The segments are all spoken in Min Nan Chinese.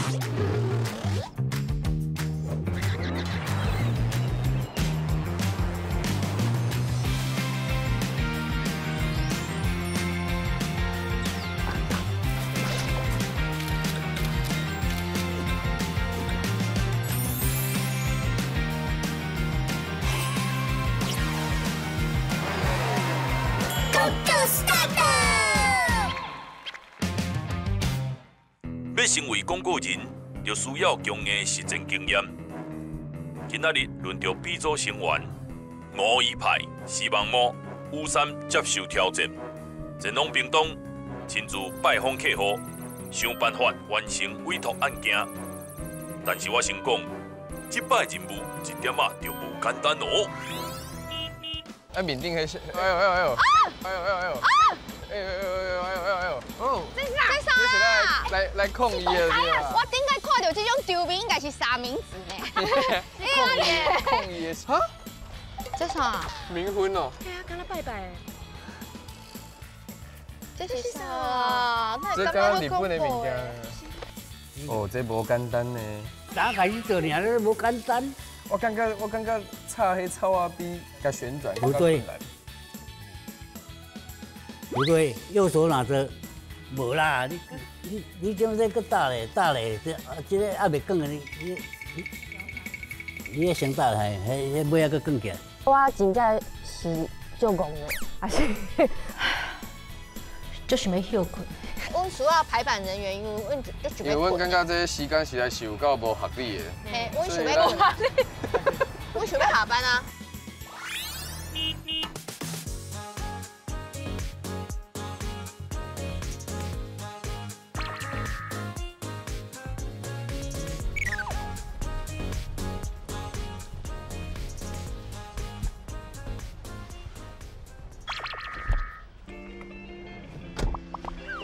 要成为广告人，就需要强硬实战经验。今仔日轮到 B 组成员吴一派、徐梦魔、吴三接受挑战，前往屏东亲自拜访客户，想办法完成委托案件。但是我先讲，这摆任务一点仔就无简单哦。啊，面顶彼，哎呦哎呦哎呦，哎呦哎呦哎呦，哎呦哎呦哎呦哎呦哎呦，哦，这啥？这是来抗议的对吧？我顶摆看到这种场面，应该是三明治呢。抗议的哈？这啥？冥婚哦。对啊，敢若拜拜。这是啥？这敢日本的物件。哦，这无简单呢。刚开始做尔，你无简单。我感觉插彼草仔比共旋转不对，不对，右手拿着，无啦，你将这阁搭咧搭咧，这个还袂卷的，你先搭来，彼尾仔阁卷起来。我真正是足戆的，还是就想欲歇睏。阮需要排版人员，因为阮就想因为阮感觉这时间实在是有够无合理的。嘿，阮想欲，阮想欲下班啊。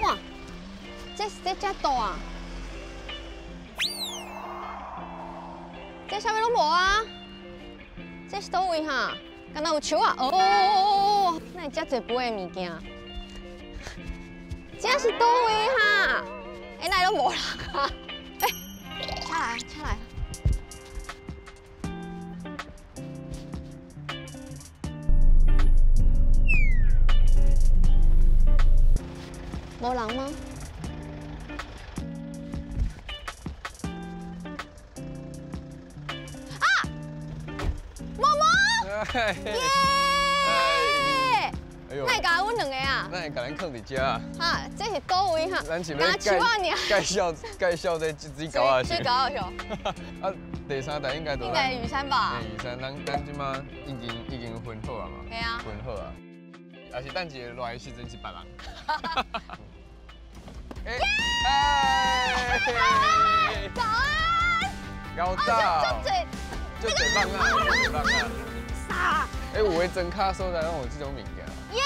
哇，这遮大啊！这啥物拢无啊？这是佗位哈？敢若有树啊？哦，哪会遮济飞的物件？这是佗位哈？哎，哪拢无人啊？哎，车来，车来！无人吗？啊！毛毛！耶！哪会共阮两个啊？哪会共咱囥伫遮啊？哈，这是佗位哈？咱是欲介绍这水沟啊？水沟啊是。啊，第三台应该就应该雨山吧？雨山，咱这马已经分好啊嘛？系啊。分好啊。也是等一下落的时阵是别人。耶！早安。老早。就这棒啊！这棒啊！啥？哎，有的庄跤所在拢有这种物件。耶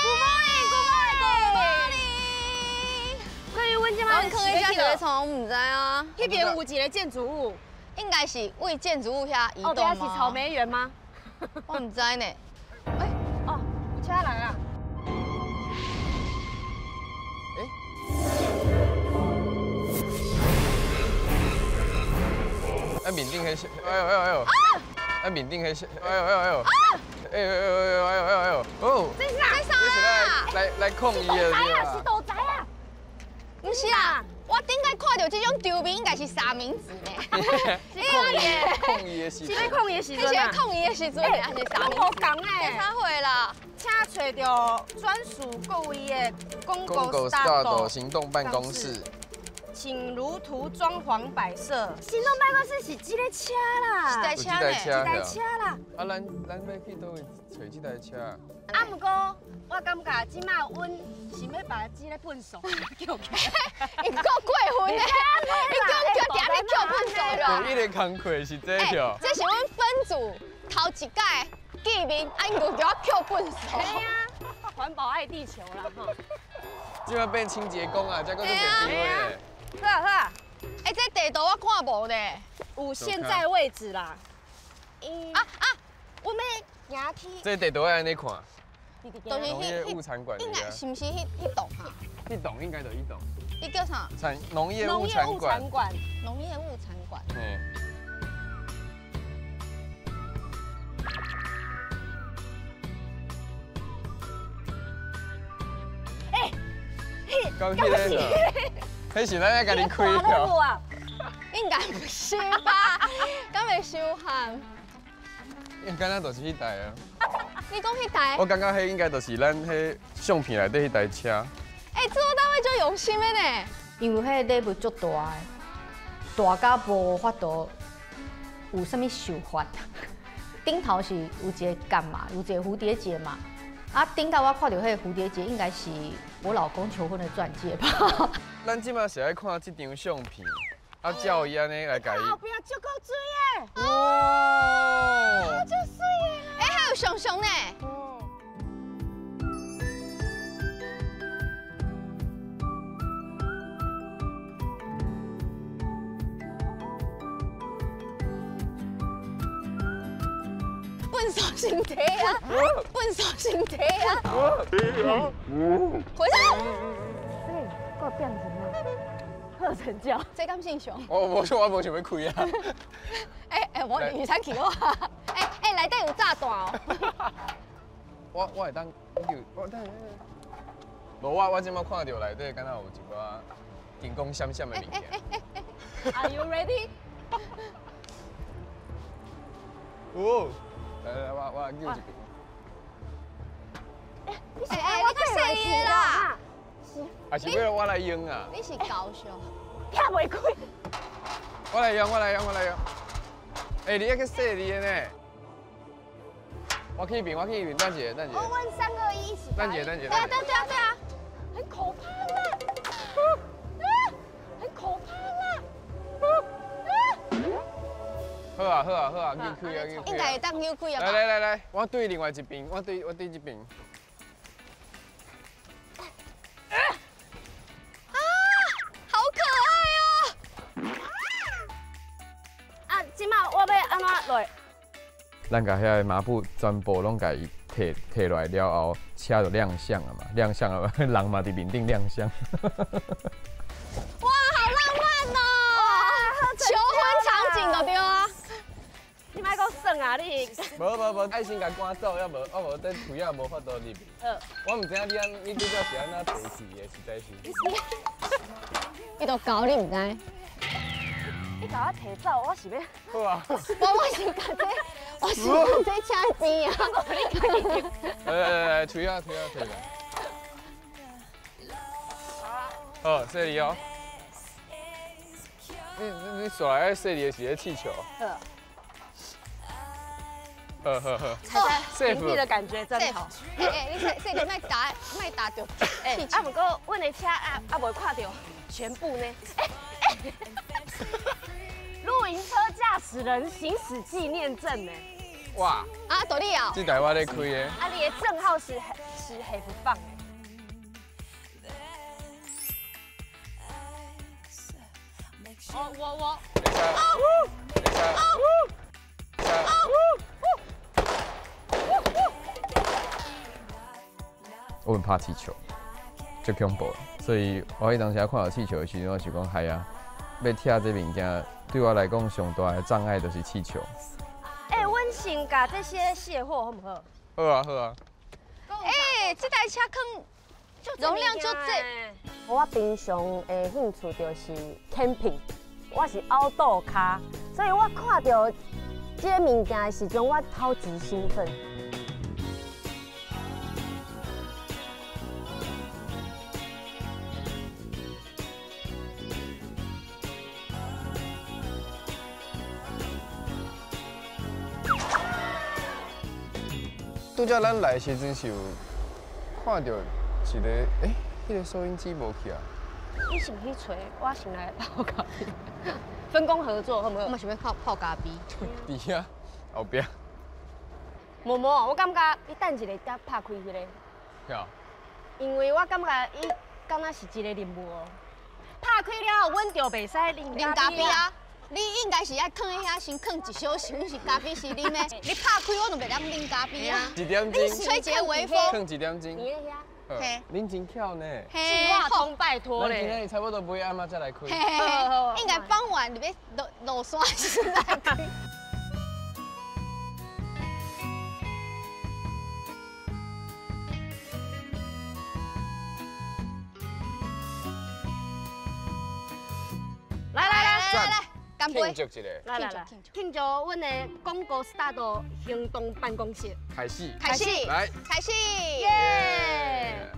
！Good morning，Good morning。关于阮这马，阮囥伫遮是咧创，我毋知啊。彼边有一个建筑物，应该是为建筑物遐移动吗？哦，是草莓园吗？我毋知呢。哎，哦，有车来啦。啊，面顶彼，哎呦哎呦哎呦！啊，面顶彼，哎呦哎呦哎呦！哎呦哎呦哎呦哎呦哎呦！哦，这是啥？这是来抗议的对啊，是屠宰啊！毋是啦，我顶摆看到这种场面，应该是三明治呢。抗议的时阵，是咧抗议的时阵是咧抗议的时阵，还是三明治？无仝欸，这啥货啦？请揣著专属各位的广告 start 行动办公室。请如图装潢摆设。行动办公室是这个车啦，一台车呢，一台车啦。啊，咱欲去佗位揣这台车？啊，毋过我感觉这马阮是欲把这个粪扫叫起来。伊够过分的，伊讲叫定咧叫粪扫啦。第一个工课是这条。这是阮分组头一届见面，啊，𪜶就叫我捡粪扫。对啊，环保爱地球啦吼。这马变清洁工啊，这阁做电梯的。好啊好啊，哎，这地图我看无呢，有现在位置啦。啊啊，我们行去。这地图爱按呢看？就是彼物产馆。应该是毋是彼栋哈？彼栋应该就彼栋。伊叫啥？产农业物产馆。农业物产馆。嗯。哎，讲彼个，彼是咱爱家己开的。应该不是吧？敢袂伤寒？应该就是彼台啊。你讲彼台？我感觉彼应该就是咱彼相片内底彼台车。欸，制作单位足用心的呢，因为彼礼物足大的，大到无法度有啥物想法。顶头是有一个结嘛，有一个蝴蝶结嘛。啊，顶到我看到彼个蝴蝶结，应该是我老公求婚的钻戒吧。咱这马是爱看这张相片，啊，照伊按呢来共伊。后壁足够水的。哇，足水的。欸，还有熊熊呢。笨手身体啊！笨手身体啊！回来！对，够变成了，贺成教，这敢姓熊？我无想，我无想欲开啊！哎哎，我雨伞去我。哎哎，内底有炸弹哦！我会当，我等。无我这马看到内底敢若有一寡金光闪闪的物件。 Are you ready？哦。来来，我扭一边。哎哎，你较细腻啦！还是要我来用啊？你是高手，拆袂开。我来用，我来用，我来用。哎，你还阁细腻的呢。我去一边，我去一边，等一下，等一下。我问3、2、1一起。等一下，等一下。对啊，对啊，对啊，很可怕啦！很可怕啦！好啊好啊好啊，扭开啊扭开。应该会当扭开啊。来来来来，我对另外一边，我对这边。啊，好可爱哦！啊，这马我欲按怎落？咱共遐个麻布全部拢共伊提提落来了后，车就亮相了嘛，亮相了，人嘛伫面顶亮相。哇，好浪漫哦！求婚场景就对啊。你莫阁耍啊你！无无无，爱先共赶走，犹无，我无这腿仔无法度入去。我毋知影你按，你拄则是按怎提示的，实在是。伊都教你毋知。你共我提走，我是欲。好啊。我是共这，我是共这车边啊。来来来，腿仔腿仔提来。好，细腻哦。你耍来细腻的是咧气球。好。呵呵呵，踩在平地的感觉真好。哎哎，你细腻莫打莫打著气球。啊，毋过阮的车啊啊袂看著全部呢。哎哎，露营车驾驶人行驶纪念证呢？哇！啊，到你哦。这台我咧开的。啊，你的证号是黑不放的。哦，我。我很怕气球，足恐怖，所以我彼当时看到气球的时阵，我想讲，嗨啊，欲拆这物件，对我来讲上大的障碍就是气球。欸，阮先共这些卸货好毋好？好啊，好啊。欸，这台车囥容量足济。我平常的兴趣就是 camping，我是outdoor咖，所以我看到这个物件的时阵，我超级兴奋。拄则咱来的时阵是有看到一个，欸，彼个收音机无去啊？你先去揣，我先来泡咖啡。分工合作好毋好？我嘛想欲泡泡咖啡。伫遐后壁。无无，我感觉你等一下才拍开彼个。晓。因为我感觉伊敢若是一个任务哦。拍开了后，阮就袂使啉咖啡啊。你应该是爱囥伫遐先囥一小时，阮是咖啡是啉的。你拍开我就袂当啉咖啡啊。一点钟。吹一个微风。囥一点钟。你遐。嘿，恁真巧呢。计划通拜托咱今咧。日差不多尾暗仔才来开。嘿嘿嘿，应该傍晚你欲落落山时来开。来来来来来，干杯！庆祝一下，来来来，庆祝阮的广告 start 行动办公室开始，开始，来，开始，耶！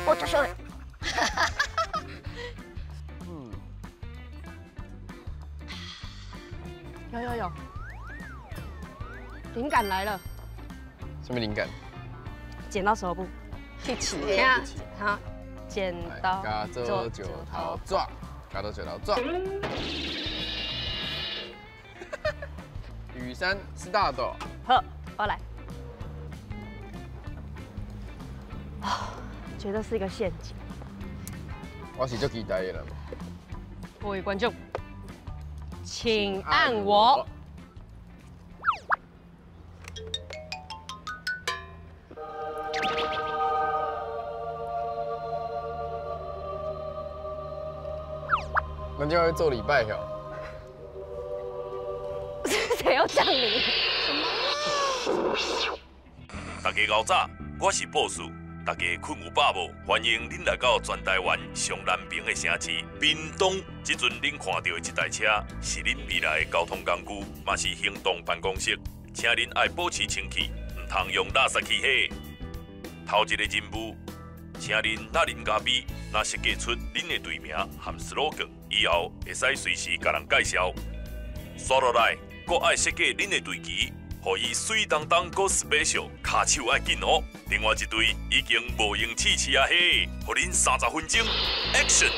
我就说，嗯，有有有，灵感来了，什么灵感？剪刀石头布，去起，好，剪刀做石头纸，剪刀石头纸。雨山 start。好，我来。觉得是一个陷阱。我是足期待的啦。各位观众，请按我。咱这要做礼拜哦。谁要降临？大家熬早，我是博士。大家睏有饱无？欢迎恁来到全台湾上南边的城市屏东。这阵恁看到的这台车是恁未来的交通工具，嘛是行动办公室。请恁爱保持清气，毋通用垃圾去火。头一个任务，请恁若啉咖啡，若设计出恁的队名和 slogan，以后会使随时共人介绍。煞落来，阁爱设计恁的队旗。予伊媠当当，阁 special，跤手爱紧哦。另外一队已经无闲试试啊嘿，予恁30分钟，action！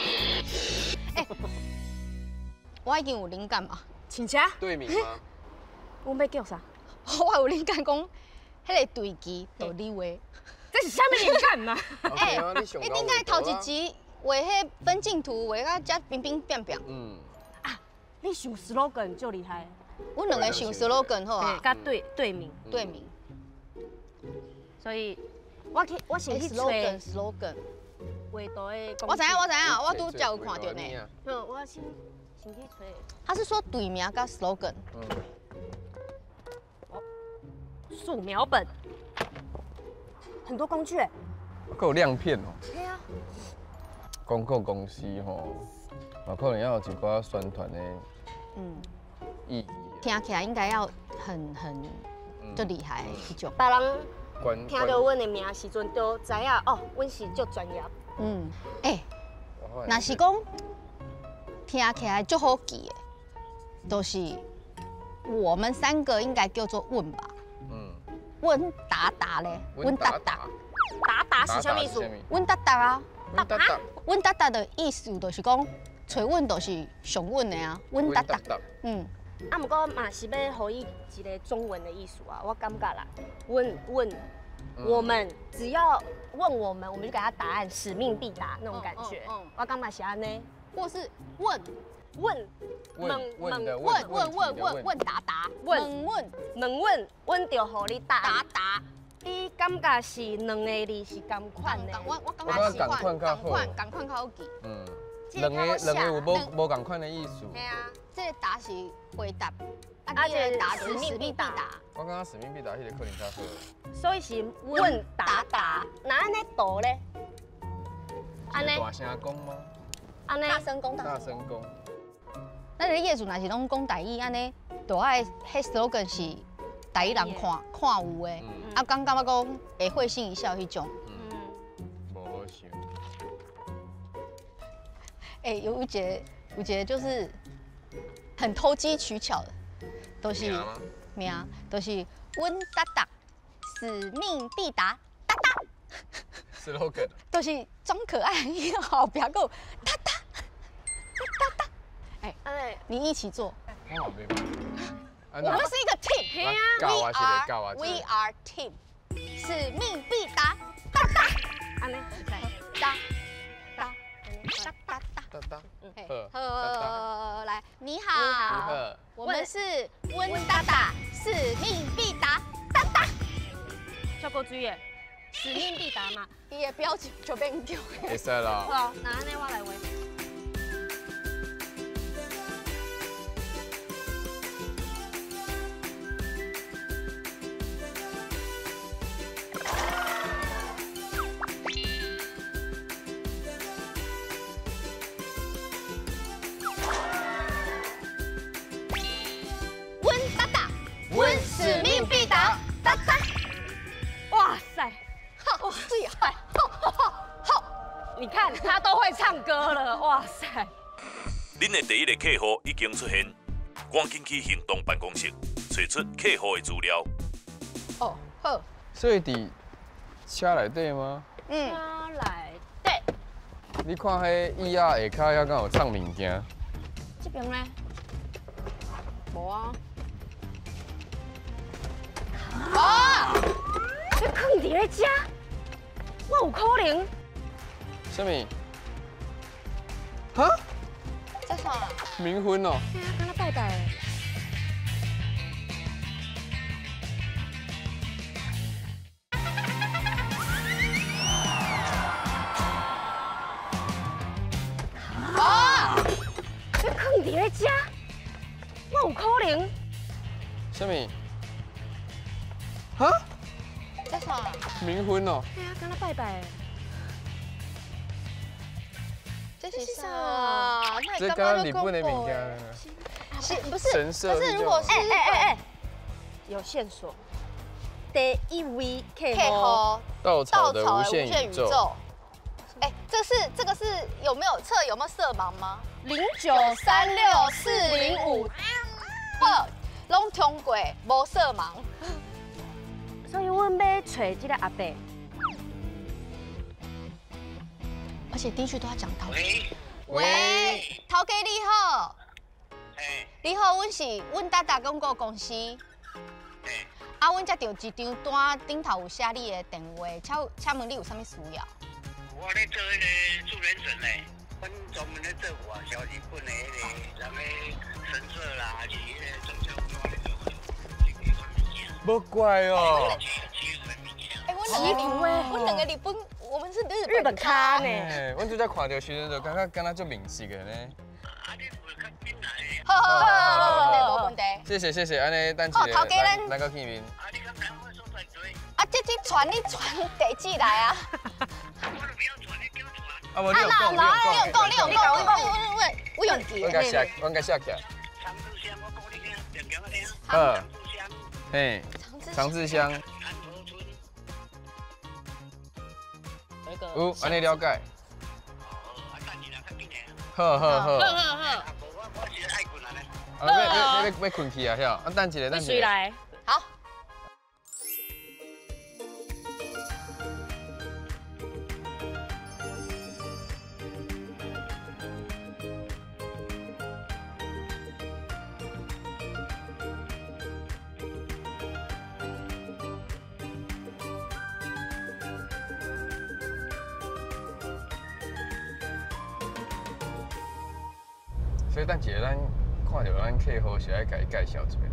欸，我已经有灵感嘛？请请。队名吗？我欲叫啥？我有灵感讲，彼个队旗就你画。这是啥物灵感嘛？欸，你顶下头一集画彼分镜图，画甲遮平平扁扁。嗯。啊，你想 slogan 足厉害。阮两个想 slogan 好啊，佮队队名，队名。所以，我先去找 slogan，slogan。画图的。我知影，我知影，我拄才有看到呢。好，我先去揣。他是说队名佮 slogan。素描本，很多工具。阁有亮片哦。对啊。广告公司吼，嘛可能要有一寡宣传的。嗯。听起来应该要很足厉害的彼种。别人听到阮的名时阵，就知影哦，阮是足专业。嗯，欸，若是讲听起来足好记的，就是我们三个应该叫做问吧。嗯。问达达咧，问达达。达达是啥物意思？问达达啊。达达。问达达的意思就是讲，揣阮就是上阮的啊，阮达达。嗯。啊，毋过嘛是欲予伊一个中文的意思啊，我感觉啦，问问，我们只要问我们，我们就给他答案，使命必达那种感觉。我感觉是按呢，或是问问问问问问问问答答问问问问问就予你答答答。你感觉是两个字是仝款的？我感觉是仝款，仝款，仝款较好记。嗯，两个有无仝款的意思。嘿啊。这个答是回答，啊，这个答是使命必达。我感觉使命必达彼个可能较好。所以是问答答，那按呢读咧？按呢？大声讲吗？按呢？大声讲，大声讲。咱个业主若是拢讲台语，按呢，就爱彼 slogan 是台语人看看有的，啊，感觉讲会会心一笑彼种。嗯。无好笑。欸，有一个，有一个就是。很投机取巧的，都是名，都是阮达达，使命必达，达达。slogan。都是装可爱，后壁阁有达达，达达。哎，你一起做。我们是一个 team。We are team，使命必达，达达。按呢，达达达达达。达达。好，来，你好，我们是温达达，使命必达，达达。效果注意，使命必达嘛。伊的表情就变叫。会使啦。好，那按呢我来画。阮达达，阮使命必达，达达。哇塞，好，厉害，好，好，好。你看他都会唱歌了，哇塞！恁的第一个客户已经出现，赶紧去行动办公室找出客户的资料。哦，好。所以伫车内底吗？嗯。车内底。你看彼椅仔下跤遐敢有藏物件？这边呢？无啊。哦，你囥伫咧遮，我有可能？啥物？哈？这啥？冥婚哦。嘿啊，敢若拜拜的。哦，你囥伫咧遮，我有可能？啥物？哈？这啥？冥婚哦。嘿啊，敢若拜拜的。这是啥？这敢若日本的物件。是不是？神社。可是如果是有线索。第一位客户，稻草的无限宇宙。哎，这个是有没有测有没有色盲吗？0936405，好，拢通过，无色盲。所以阮欲揣这个阿伯。而且第一句都要讲头。喂，头家你好。你好，阮是阮达达广告公司。啊，阮接到一张单，顶头有写你的电话，请问你有啥物需要？我咧做彼个助人神嘞，阮专门咧做外销日本的彼个人的神社啦，还是彼个宗教文化咧做。无怪哦。哎，阮两个日本，我们是日本咖呢。阮拄才看到时阵就感觉敢若足面熟的呢。好好好，无问题，无问题。谢谢谢谢，按呢等一下，头家咱阁见面。啊，这传你传地址来啊。啊，无你有讲，你有讲，你有讲，我用记。我共写，我共写起来。长治乡，我讲你听，定定听。好。嘿，长治乡。有，按呢了解。好好好。好好好。啊，欲困去啊，晓？啊，等一下，等一下。来。好。所以等一下，咱看著咱客户是爱共伊介绍一遍。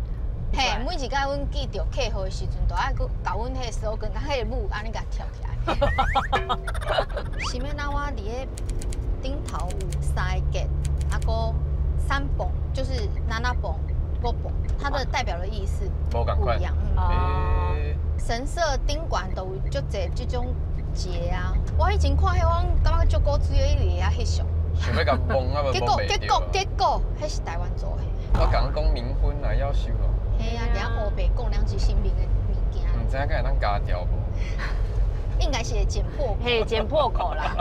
嘿，每一摆阮见著客户的时阵，都爱阁共阮彼个 slogan，共彼个舞按呢共跳起来。是欲那我伫咧顶头有三个结，啊阁三蹦，就是七蹦、五蹦，它的代表的意思不一样。神社顶悬都有足济这种节啊。我以前看彼，我感觉足古锥的，伊伫遐翕相。想欲共摸啊，无摸袂著。结果，彼是台湾做的。我共讲冥婚啊，夭寿哦。嘿啊，伫遐乌白讲两支神明的物件。毋知影敢会当加调无？应该是会剪破口。嘿，剪破口啦。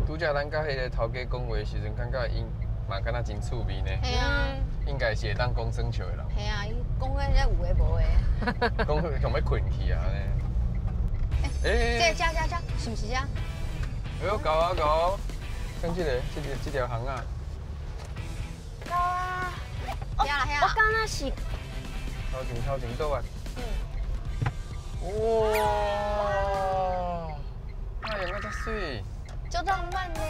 拄才咱佮彼个头家讲话的时阵，感觉𪜶嘛敢若真趣味呢。嘿啊。应该是会当讲耍笑的人。嘿啊，伊讲彼个有的无的。讲想欲困去啊按呢。欸，这这这，是毋是这？哎呦，够啊够！看这个，这条巷仔。够啊！遐啦遐。我敢若是。头前倒啊。嗯。哇！哎呀，这媠。足浪漫呢。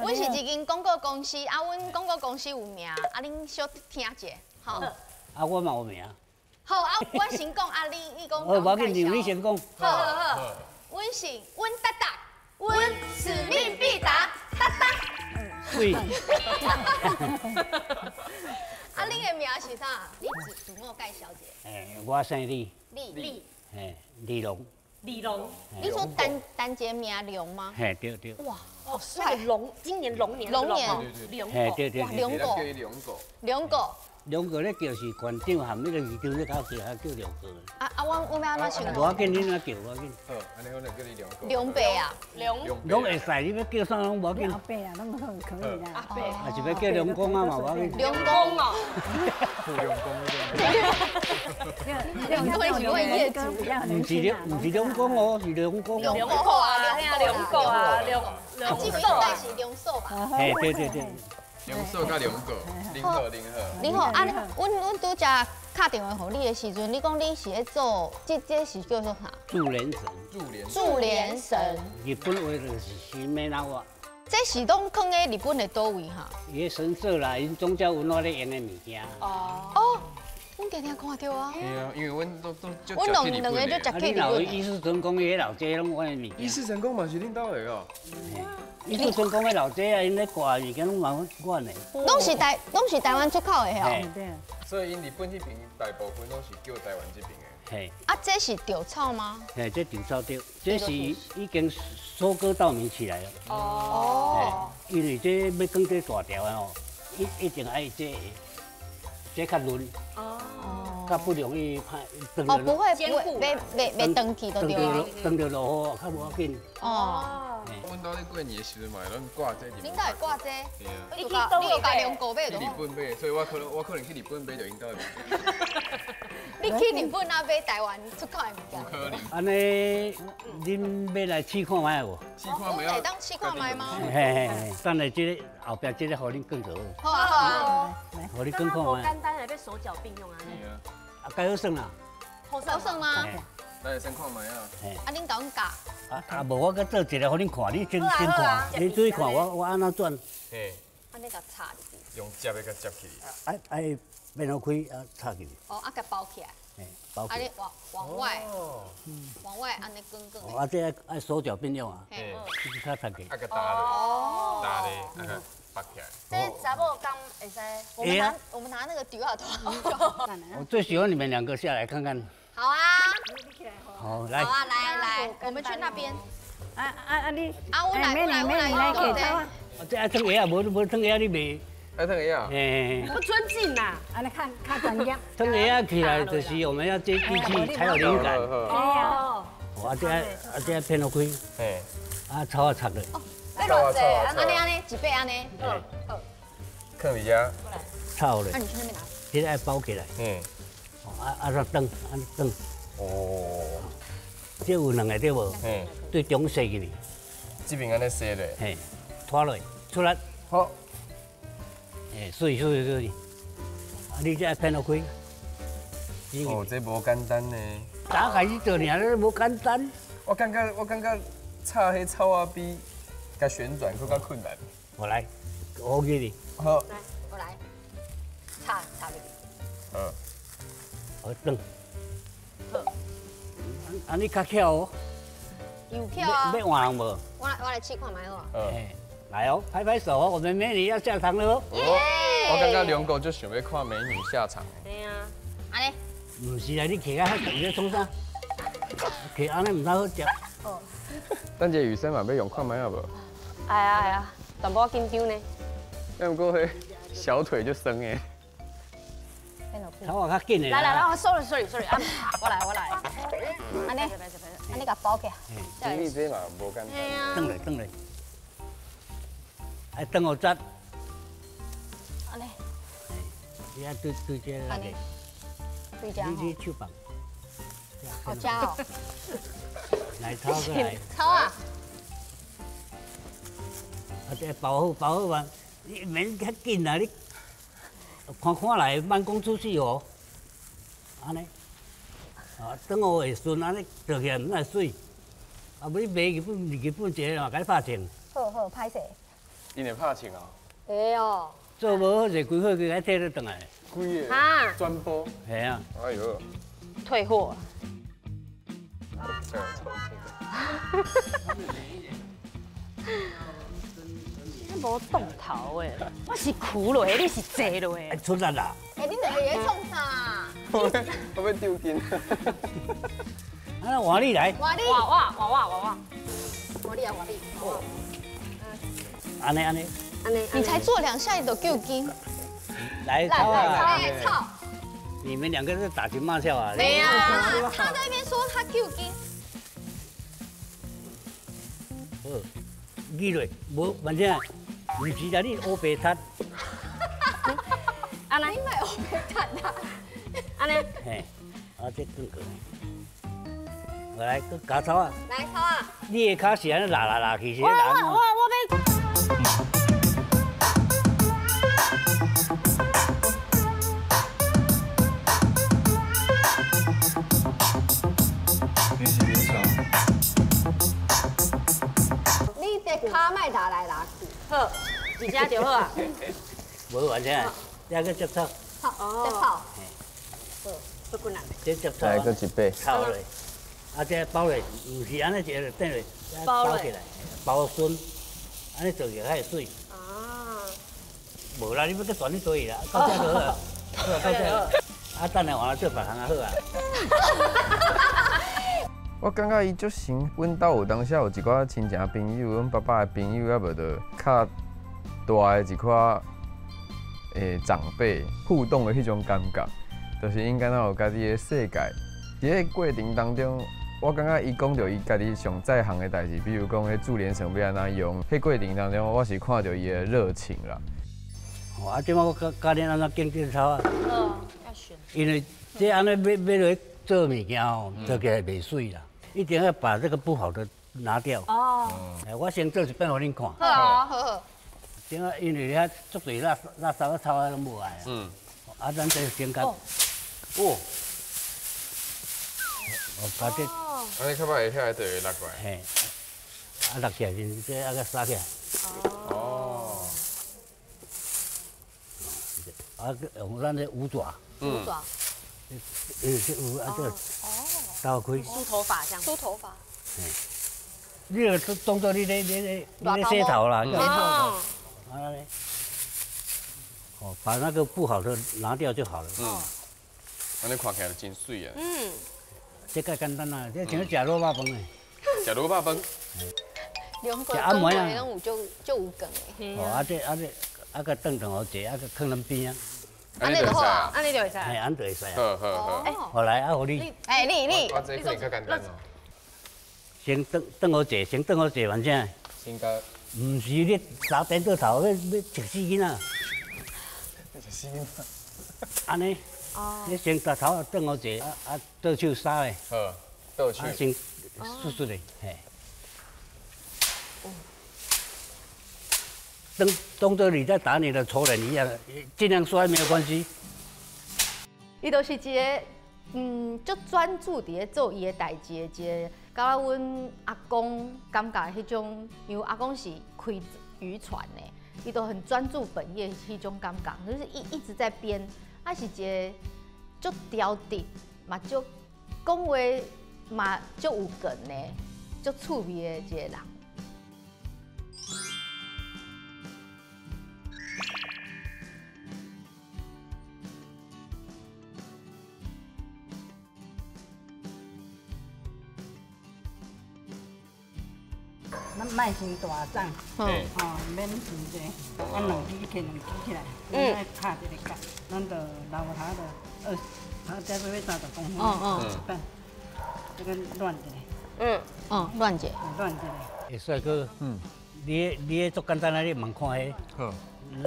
阮是一间广告公司，啊，阮广告公司有名，啊，恁小听一下，吼。啊，我嘛有名。好，啊，我先讲，啊，你讲。好，无要紧，你先讲。好好好，阮是阮达达，阮使命必达，达达。喂。啊，恁的名是啥？你自我介绍一下。欸，我姓李。李。李。嘿，李龙。李龙。你说单单一个名龙吗？嘿，对对。哇，好帅！龙，今年龙年。龙年。龙。嘿，对对。龙狗。龙狗。龙哥咧叫是县长含彼个市长咧较叫，叫龙哥。啊啊，我欲按怎称呼？无要紧，你按怎叫无要紧。好，按呢我就叫你龙哥。龙伯啊，龙。拢会使，你欲叫啥拢无要紧。阿伯啊，拢可以啦。阿伯。啊是欲叫龙公啊嘛无要紧。龙公哦。龙公。龙公是阮业主。毋是龙公哦，是龙公。龙狗啊，龙狗啊，龙。这个应该是龙嫂吧？嘿，对对对。龙嫂佮龙哥，恁好恁好。恁好，啊，阮拄才敲电话予你的时阵，你讲你是咧做，这是叫做啥？注连绳。注连绳。日本话就是新美那话。这是拢囥咧日本的佗位哈？伊个神社啦，𪜶宗教文化咧用的物件。哦。哦，阮定定看著啊。对啊，因为阮都阮两个就食去日本。伊世成功伊个老家拢阮的物件。伊世成功嘛是恁兜的哦。伊做成功的老家啊，𪜶咧挂物件拢嘛阮的。拢是台湾出口的吼。所以𪜶日本彼边大部分拢是叫台湾这边的。嘿。啊，这是稻草吗？嘿，这稻草对，这是已经收割稻米起来了。哦。因为这欲卷这大条的吼，一定爱这这较嫩。哦。较不容易歹。哦，不会不会，袂袂断去就对了。断著落雨较无要紧。哦。阮兜咧过年的时阵嘛，拢挂这。恁兜会挂这？对啊。你有共龙哥买去日本买，所以我可能去日本买著𪜶兜的物件。你去日本啊买台湾出口的物件？有可能。按呢，恁欲来试看觅无？试看觅。会当试看觅吗？嘿嘿嘿，等下这个后壁这个予恁卷就好。好啊好啊。予你卷看觅。简单的，欲手脚并用啊。啊，该好耍啦。好耍吗？来先看觅啊。啊，恁共阮教。啊，无我阁做一个予恁看，你先先看，你注意看我按怎转。嘿。按呢共插入去。用接的共接起。啊啊，变好开啊，插进去。哦，啊，共包起来。嘿，包起来。啊，你往外，往外按呢卷卷。哦，啊，这爱手脚并用啊。嘿。这较插去。啊，共搭落。搭咧，啊，绑起来。这查某敢会使？我们拿那个丢啊头。我最喜欢你们两个下来看看。好啊。好，来。好啊，来来，我们去那边。啊啊啊！你啊，我来，我来，我来，我来。这爱脱鞋啊，无无脱鞋你袂。爱脱鞋啊？嘿。不尊敬呐。啊，你看较专业。脱鞋啊起来就是我们要接地气才有灵感。哦。啊，这啊这偏好开。嘿。啊，草啊插落。哦，要偌济？按呢按呢，一把按呢。好。放伫遮。插落。啊，你去那边拿。这个爱包起来。嗯。啊啊，转，按转。哦。这有两个对无？嗯。对中踅入去。这边按呢踅咧。嘿，拖落出来。好。哎，水水水。啊，你这偏好开。哦，这无简单呢。早开始做尔，你无简单。我感觉插彼草仔比共旋转阁较困难。我来，我给你。好。来，我来，插插入去。嗯。好，转。啊，你较巧哦。有巧啊。欲换人无？我来试看觅好啊。嗯。来哦，拍拍手哦，我们美女要下场了哦。我感觉龙哥就想欲看美女下场。对啊。按呢？毋是啊，你徛啊较长，你创啥？徛按呢毋知好食。哦。等下雨生嘛欲用看觅啊无？哎呀哎呀，淡薄仔紧张呢。那毋过彼小腿就酸的。头仔较紧的。来来来，我 sorry sorry sorry，啊，我来我来。按呢，按呢共包起来。你这嘛无简单。转来转来。爱转予扎。按呢。你爱对对这来。对这。你手放。好加哦。来抄过来。抄啊！啊，这包好包好完，你免较紧啦，你看看来，慢工出细活，按呢，啊，等我会顺，按呢做起来毋爱媠。啊，无你卖日本，日本一个嘛，共你拍成。好好，歹势。𪜶会拍枪啊？会哦。做无好势，规货规个退咧转来。规个。啊。全部。系啊。哎呦。退货。无动头的，我是苦落，你是坐落。出力啦！哎，你两个在创啥？我欲丢筋。啊，换你来。换你。换我，换我，换我。换你啊，换你。按呢按呢。按呢。你才做两下，你就丢筋。来，来，操！你们两个是打情骂俏啊？没啊，他在那边说他丢筋。好，记落，无反正。毋是啦，你乌白踢。按呢？你莫乌白踢啦。按呢？嘿，啊，这转过来，我来阁加草啊。来草啊！你的跤是按呢拉拉拉去，是我我我欲。你是点啥？你的跤莫拉来拉去。好，而家就好啊。无完成，这个接草。好，接草。好，不困难。这接草。来阁一摆。草落，啊，这包落，毋是按呢一个转落，包起来，包顺，按呢做起来较会媠。啊。无啦，你欲阁转去佗去啦，到这就好啊。好，到这。啊，等下换来做别项仔好啊。我感觉伊足神，阮兜有当时有一寡亲情朋友，阮爸爸的朋友，抑无就较大的一寡长辈互动的彼种感觉，就是𪜶敢若有家己的世界。伫咧过程当中，我感觉伊讲著伊家己上在行的代志，比如讲彼注连绳欲按怎用，彼过程当中，我是看著伊的热情啦。哦，啊，这摆我教教恁按怎拣这草啊？嗯，要选。因为这按呢欲欲落去做物件吼，做起来袂媠啦。一定要把这个不好的拿掉。哦。哎，我先做一摆予恁看。好啊，好好。顶下因为遐足济垃垃圾草啊拢无爱啊。嗯。啊，咱这先甲。哦。我把这。按呢较歹会遐个就会落过来。嘿。啊，落起来，这啊个撒起来。哦。啊，用咱这五爪。五爪。这有啊，这打开。梳头发这样。梳头发。你就当做你咧你咧你咧洗头啦。哦。哦，把那个不好的拿掉就好了。嗯。按呢看起来真媠啊。嗯。这较简单啦，这像食卤肉饭的。食卤肉饭。两个中国的拢有足足有梗的。哦，啊这啊这啊阁转转予坐，啊阁囥咱边仔。按呢就好啊，按呢就会使。嘿，按呢就会使。好好好。好来，啊，予你。哎，你你。我这可能较简单哦。先转转予坐，先转予坐完啥？先甲。毋是你三颠倒头，欲欲食死囡仔。食死囡仔。按呢。哦。你先把头转予坐，啊啊，倒手捎的。好，倒手。啊，先顺顺的，嘿。当当做你在打你的仇人一样，尽量摔没有关系。伊就是一个，足专注伫咧做伊的代志的一个，佮阮阿公感觉彼种，因为阿公是开渔船的，伊都很专注本业彼种感觉，就是一直在编，啊是一个足调直，嘛足讲话嘛足有梗的，足趣味的一个人。咱莫伤大掌，吼，免伤济，啊，两支摕两支起来，咱爱拍一个角，咱就留头就二，头才要30公分，一半，这个乱一下，乱一下，乱一下。欸，帅哥，你你足简单啊，你茫看彼。好，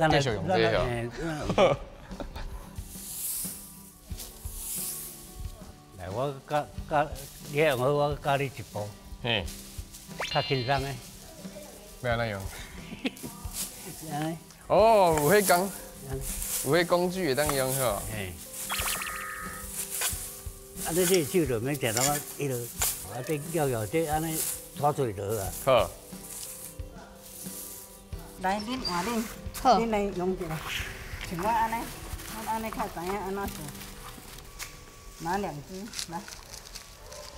继续用这个。来，我教教你用好，我教你一步。嘿。较轻松的。欲按怎用？按呢。哦，有彼工，有彼工具会当用吼。嘿。啊，你这手就免定淡仔，彼落，啊，这摇摇，这按呢拖出来就好啊。好。來，恁換恁，恁來用一下，像我按呢，我按呢較知影按怎做。拿兩支來。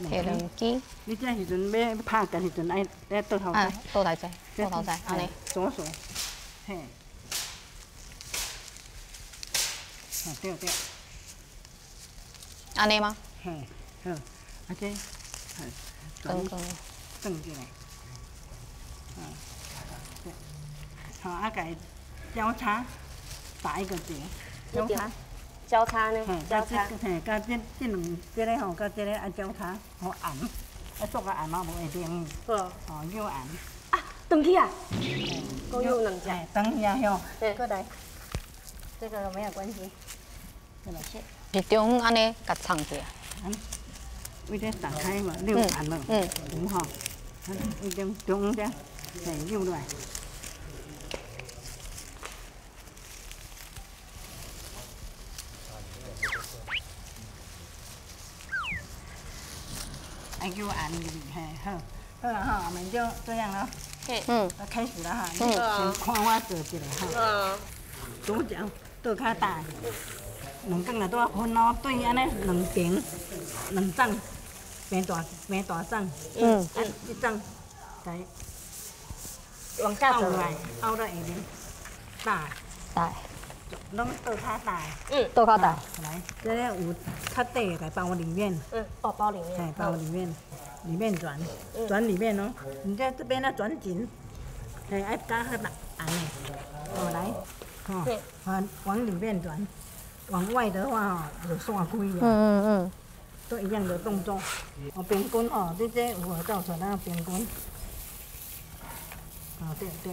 摕兩支。你這時陣欲拍結時陣愛愛倒頭仔。倒頭仔，倒頭仔，按呢。左手，嘿。對對。按呢嗎？嘿，好，啊這，轉轉過來，對，好，啊，共交叉打一個結，交叉，交叉呢？交叉，嘿，佮這這兩這个吼，佮這个愛交叉，好按，啊，縮個按嘛無會冷，好，哦，又按，啊，斷去啊，閣有兩隻，等一下吼，過來，這個沒有關係，是中央按呢共藏起來。為這打開嘛，扭按了，有吼，為中中央這，嘿，扭落來。愛叫按入去，嘿，好，好啦哈，我們就這樣咯。嗯，開始了哈，你先看我做一下哈。左腳倒跤打。兩工若拄仔分哦，對按呢兩邊兩掌，平大平大掌，啊一掌來往下走來，拗到下面，打打，攏倒跤打，倒跤打，來，這个有較短的來包裡面，哦，包裡面，包裡面，裡面轉，轉裡面哦，你在這邊要轉緊，嘿，愛加較大按的，哦來，哦，往裡面轉。往外的話吼，就散開啊。都一樣的動作。哦，平均哦，你這有無造出來平均？哦，對對。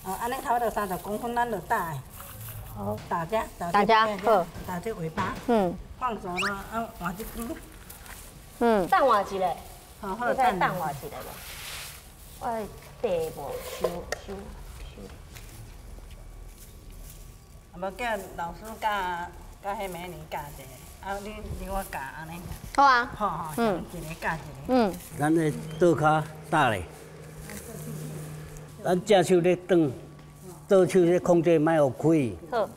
哦，按呢差不多30公分，咱就打。好。打這，打這，好。打這尾巴。放手了，啊，換一支。等換一個。好，好，等換一個無？我地無收收收。無叫老師教教彼美女教一下，啊，你我教按呢。好啊。好好，一个教一个。咱的倒跤打咧，咱正手咧转，左手咧控制，莫予开。好。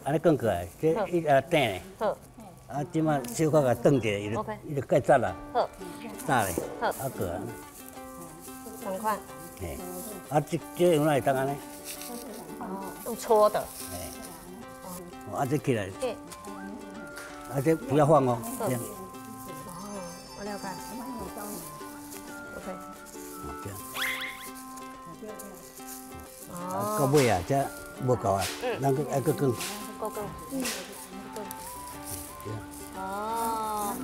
按呢转过来，这一下转咧。好。啊，这马小可共转一下，伊就伊就盖扎啦。好。打咧。好。啊过来。同款。嘿。啊，这这样哪会当按呢？哦，用搓的。哦，啊，这起来。对。啊，这不要放哦，这样。哦，我了解。OK。哦，这样。啊，到尾啊，这无够啊，咱阁爱阁卷。阁卷。哦。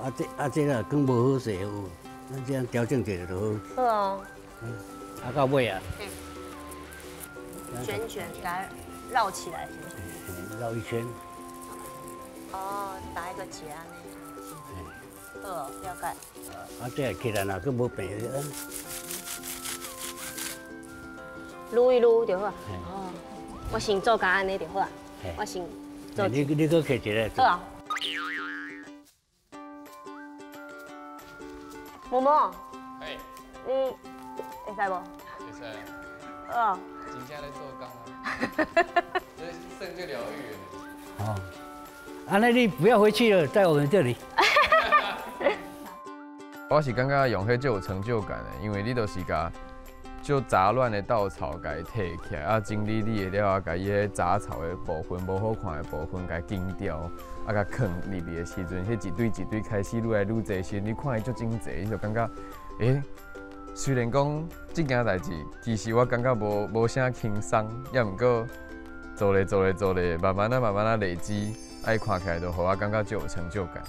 啊，这啊这啦，卷无好势有，咱這樣調整一下就好。好啊。啊，到尾啊。卷卷給它繞起來，繞一圈。哦，打一個結按呢。好，了解。啊，這起來若閣無平。擼一擼就好。哦，我先做甲按呢就好啊。我先做。你你閣揢一個。好啊。嬷嬷。嘿。你會使無？會使。好。真正咧做工啊！這算最療癒的。哦，按呢你不要回去了，在我們這裡。我是感覺用彼足有成就感的，因為你就是共足雜亂的稻草共伊提起來，啊整理你的了後，共伊彼雜草的部分、無好看的部分共伊剪掉，啊共囥入去的時陣，彼一堆一堆開始愈來愈濟時，你看伊足整齊，你就感覺，欸，雖然講這件代誌，其實我感覺無啥輕鬆，也毋過做咧做咧做咧，慢慢仔慢慢仔累積，啊伊看起來就予我感覺足有成就感。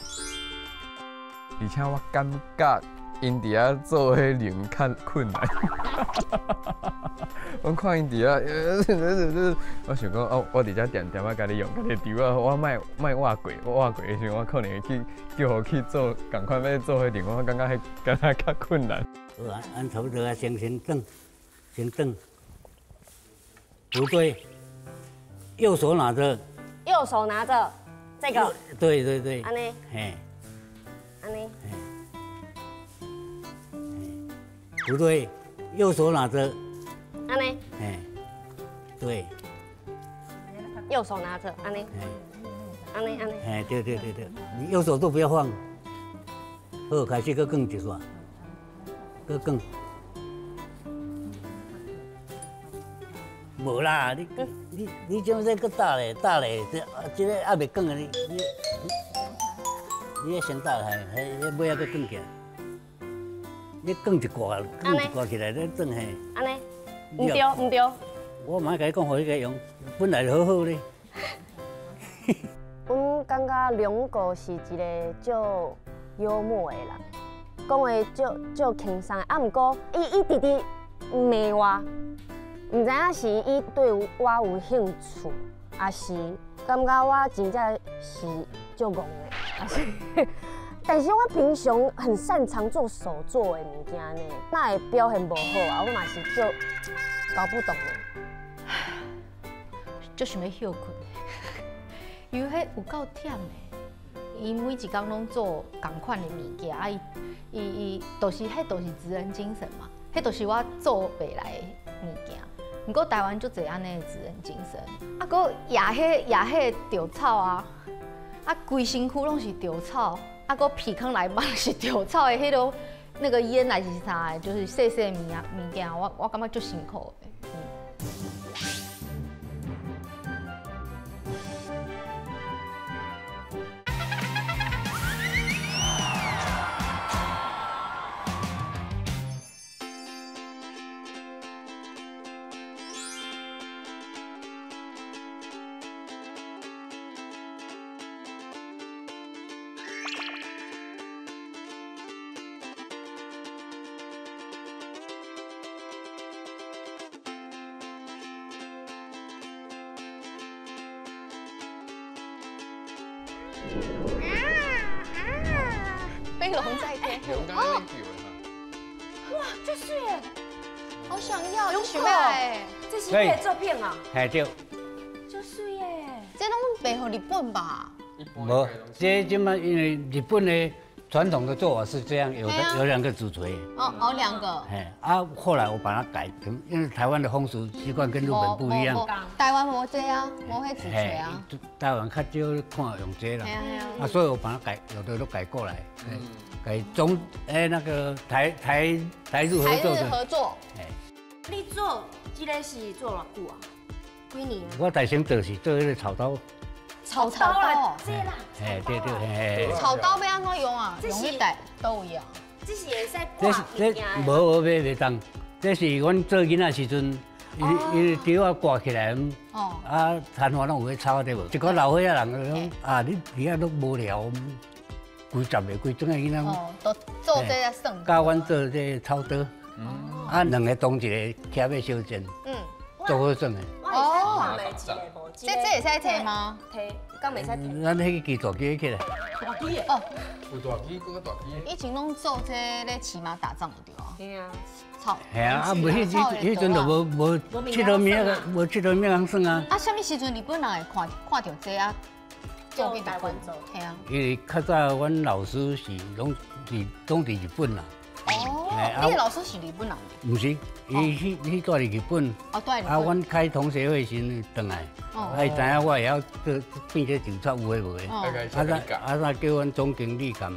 而且我感覺𪜶佇遐做彼龍較困難。我看𪜶佇遐，我想講哦，我佇遮恬恬仔共你用家己丟啊，我莫莫活過，我活過的時陣，我可能會去叫予去做仝款欲做彼龍，我感覺彼敢若較困難。好啊，按差不多啊，先轉，先轉，不對，右手拿著。右手拿著這個。對對對。按呢。嘿。按呢。不對，右手拿著。按呢。嘿。对。右手拿着，按呢，按呢，按呢。哎，对对对对，你右手都不要放。好，开始阁卷一煞，阁卷。无啦，你将这阁打咧，打咧，这个还袂卷啊！你先打下，迄尾仔阁卷起来。你卷一挂，卷一挂起来，你转嘿。按呢？毋对，毋对。我嘛共你讲，予你家用，本来就好好咧。阮感觉龙哥是一个足幽默的人，讲话足轻松的，啊，毋过伊直直骂我。毋知影是伊对我有兴趣，抑是感觉我真正是足戆的，抑是。但是我平常很擅长做手作的物件呢，哪会表现无好啊？我嘛是足搞不懂的，足想欲歇困，因为彼有够忝的，伊每一工拢做仝款的物件，啊，伊就是彼就是职人精神嘛，彼就是我做袂来的物件。毋过台湾足济按呢的职人精神，啊，阁攑彼稻草啊，啊，规身躯拢是稻草，啊，阁鼻孔内嘛是稻草的彼落那个烟还是啥的，就是细细物件，我感觉足辛苦的。飞龙在天！哦，哇，这是耶，好想要，有想要，这是你的作品啊？嘿对。这水耶，这拢卖予日本吧？无，这这嘛因为日本的传统的做法是这样，有的有两个主锤。哦哦，两个。嘿，啊，后来我把它改成，因为台湾的风俗习惯跟日本不一样。台湾无这啊，无彼主锤啊。台湾较少看用这啦。啊，所以我把它改，有的都改过来。改中哎那个台日合作。台日合作。哎。你做这个是做偌久啊？几年？我大先做是做彼个草刀。草刀啦，这啦。嘿，对对嘿。草刀欲按怎用啊？用去带佗位啊？这是会使挂物件的。无无袂当，这是阮做囡仔时阵，伊伊条仔挂起来，啊，残花拢有咧草对无？一个老岁仔人讲啊，你伫遐拢无聊，几十个规阵个囡仔。哦，都做这个算。教阮做这个草刀，啊，两个当一个徛欲相战，做好耍的。哦，这会使提吗？提，敢袂使提？咱彼个机大机起来。大机的哦。有大机，阁较大机。以前拢做这咧骑马打仗对啊。对啊。草。嘿啊，啊无彼阵就无佚佗物，无佚佗物通耍啊。啊，啥物时阵日本人会看著这啊？做去台湾做。嘿啊。因为较早阮老师是拢伫日本啦。哦，你的老师是日本人？毋是，伊去住伫日本。哦，住日本。啊，阮开同学会时转来，啊，伊知影我会晓做变这酒菜有的无的。啊那叫阮总经理含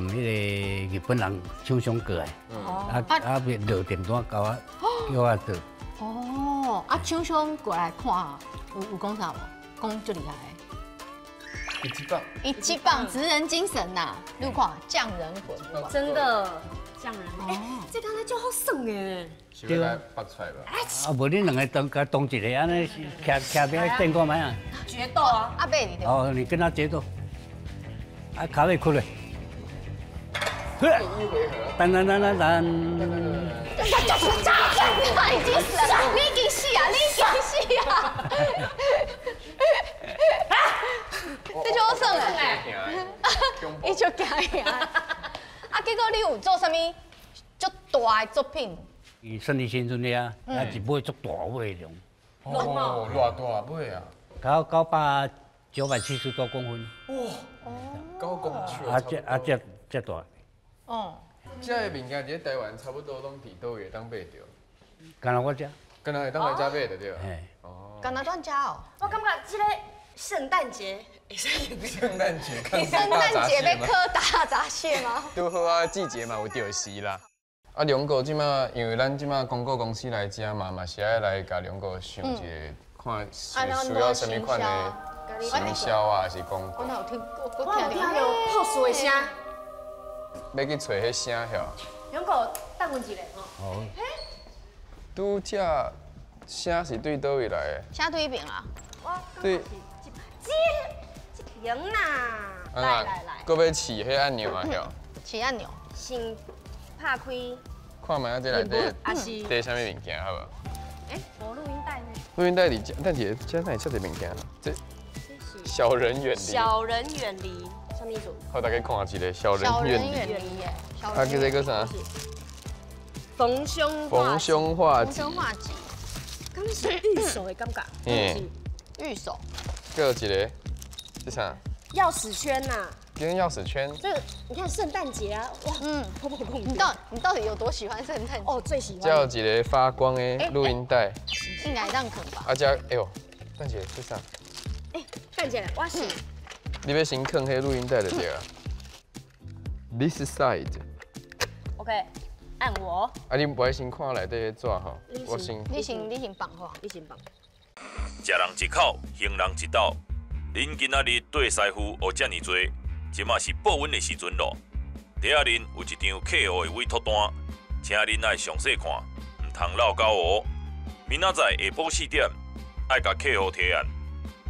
彼个日本人厂商过来，啊落订单交我，叫我做。哦，啊厂商过来看，有讲啥无？讲足厉害。一级棒，一级棒，职人精神呐！你看匠人魂，真的匠人。哎，这刚才就好耍哎。对啊，拔出来吧。啊，无你两个当共当一个，按呢徛徛边战看觅啊？决斗啊！阿伯你。哦，你跟他决斗。啊，跤尾屈咧。噔噔噔噔噔。你已经死了，你已经死啊！你已经死啊！这就好耍嘞，伊就惊呀！啊，结果你有做啥物足大的作品？伊胜利新村遐，啊一尾足大尾龙。哦，偌大尾啊？970多公分。哇！9公尺。啊，这大。哦。这个物件伫咧台湾差不多拢伫佗位会当买著？干焦我遮。干焦会当来遮买著对。嘿。哦。敢若蹛遮哦。我感觉這個聖誕節會使用。聖誕節，聖誕節欲考大閘蟹嗎？拄好啊，季節嘛有著時啦。啊，龍哥這馬因為咱這馬廣告公司來遮嘛，嘛是愛來共龍哥想一個，看是需要啥物款的行銷啊，還是廣告？我哪有聽？我有聽著朴素的聲。欲去揣彼聲曉？龍哥，等阮一下吼。好。拄才聲是對佗位來的？聲對彼爿啊。對。這爿啦。來來來。閣欲試彼按鈕啊？曉？試按鈕。先拍開。看覓仔這內底，底啥物物件好無？欸，無錄音帶呢？錄音帶佇遮，等下，遮哪會遮濟物件？這小人遠離。小人遠離，啥物意思？好，大家看一下，小人遠離。啊，這個啥？逢凶逢凶化吉。逢凶化吉。敢是御守的感覺。嗯。御守。閣有一個，這啥？鑰匙圈呐。跟鑰匙圈。這個你看聖誕節啊，哇，嗯，你到底有多喜歡聖誕節？哦，最喜歡。這有一個發光的錄音帶。應該當囥吧？啊，這，哎呦，等下，這啥？哎，等下，我是。你欲先囥彼錄音帶就對了。This side。 OK，按我。啊，你無愛先看內底彼紙吼？我先。你先，你先放好。你先放。食人一口，還人一斗。恁今仔日綴師傅學遮爾濟，這馬是報恩的時陣咯。底仔恁有一張客戶的委託單，請恁愛詳細看，毋通落狗哦。明仔載下晡4點，愛共客戶提案，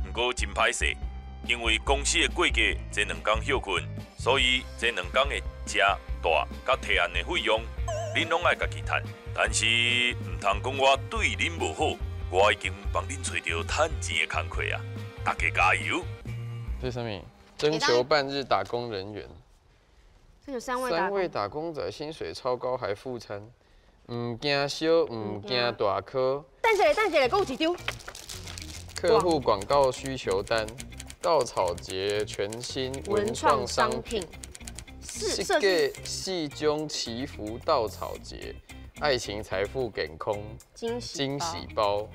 毋過真歹勢，因為公司的過節這兩工歇睏，所以這兩工的食、蹛佮提案的費用，恁攏愛家己趁。但是毋通講我對恁無好，我已經幫恁揣著趁錢的工課啊！大家加油！這是啥物？徵求半日打工人員。這有三位打工仔，薪水超高還附餐，毋驚燒，毋驚大顆。等下，等下，閣有一張。客戶廣告需求單，稻草節全新文創商品，設計四種祈福稻草節，愛情財富健康驚喜包。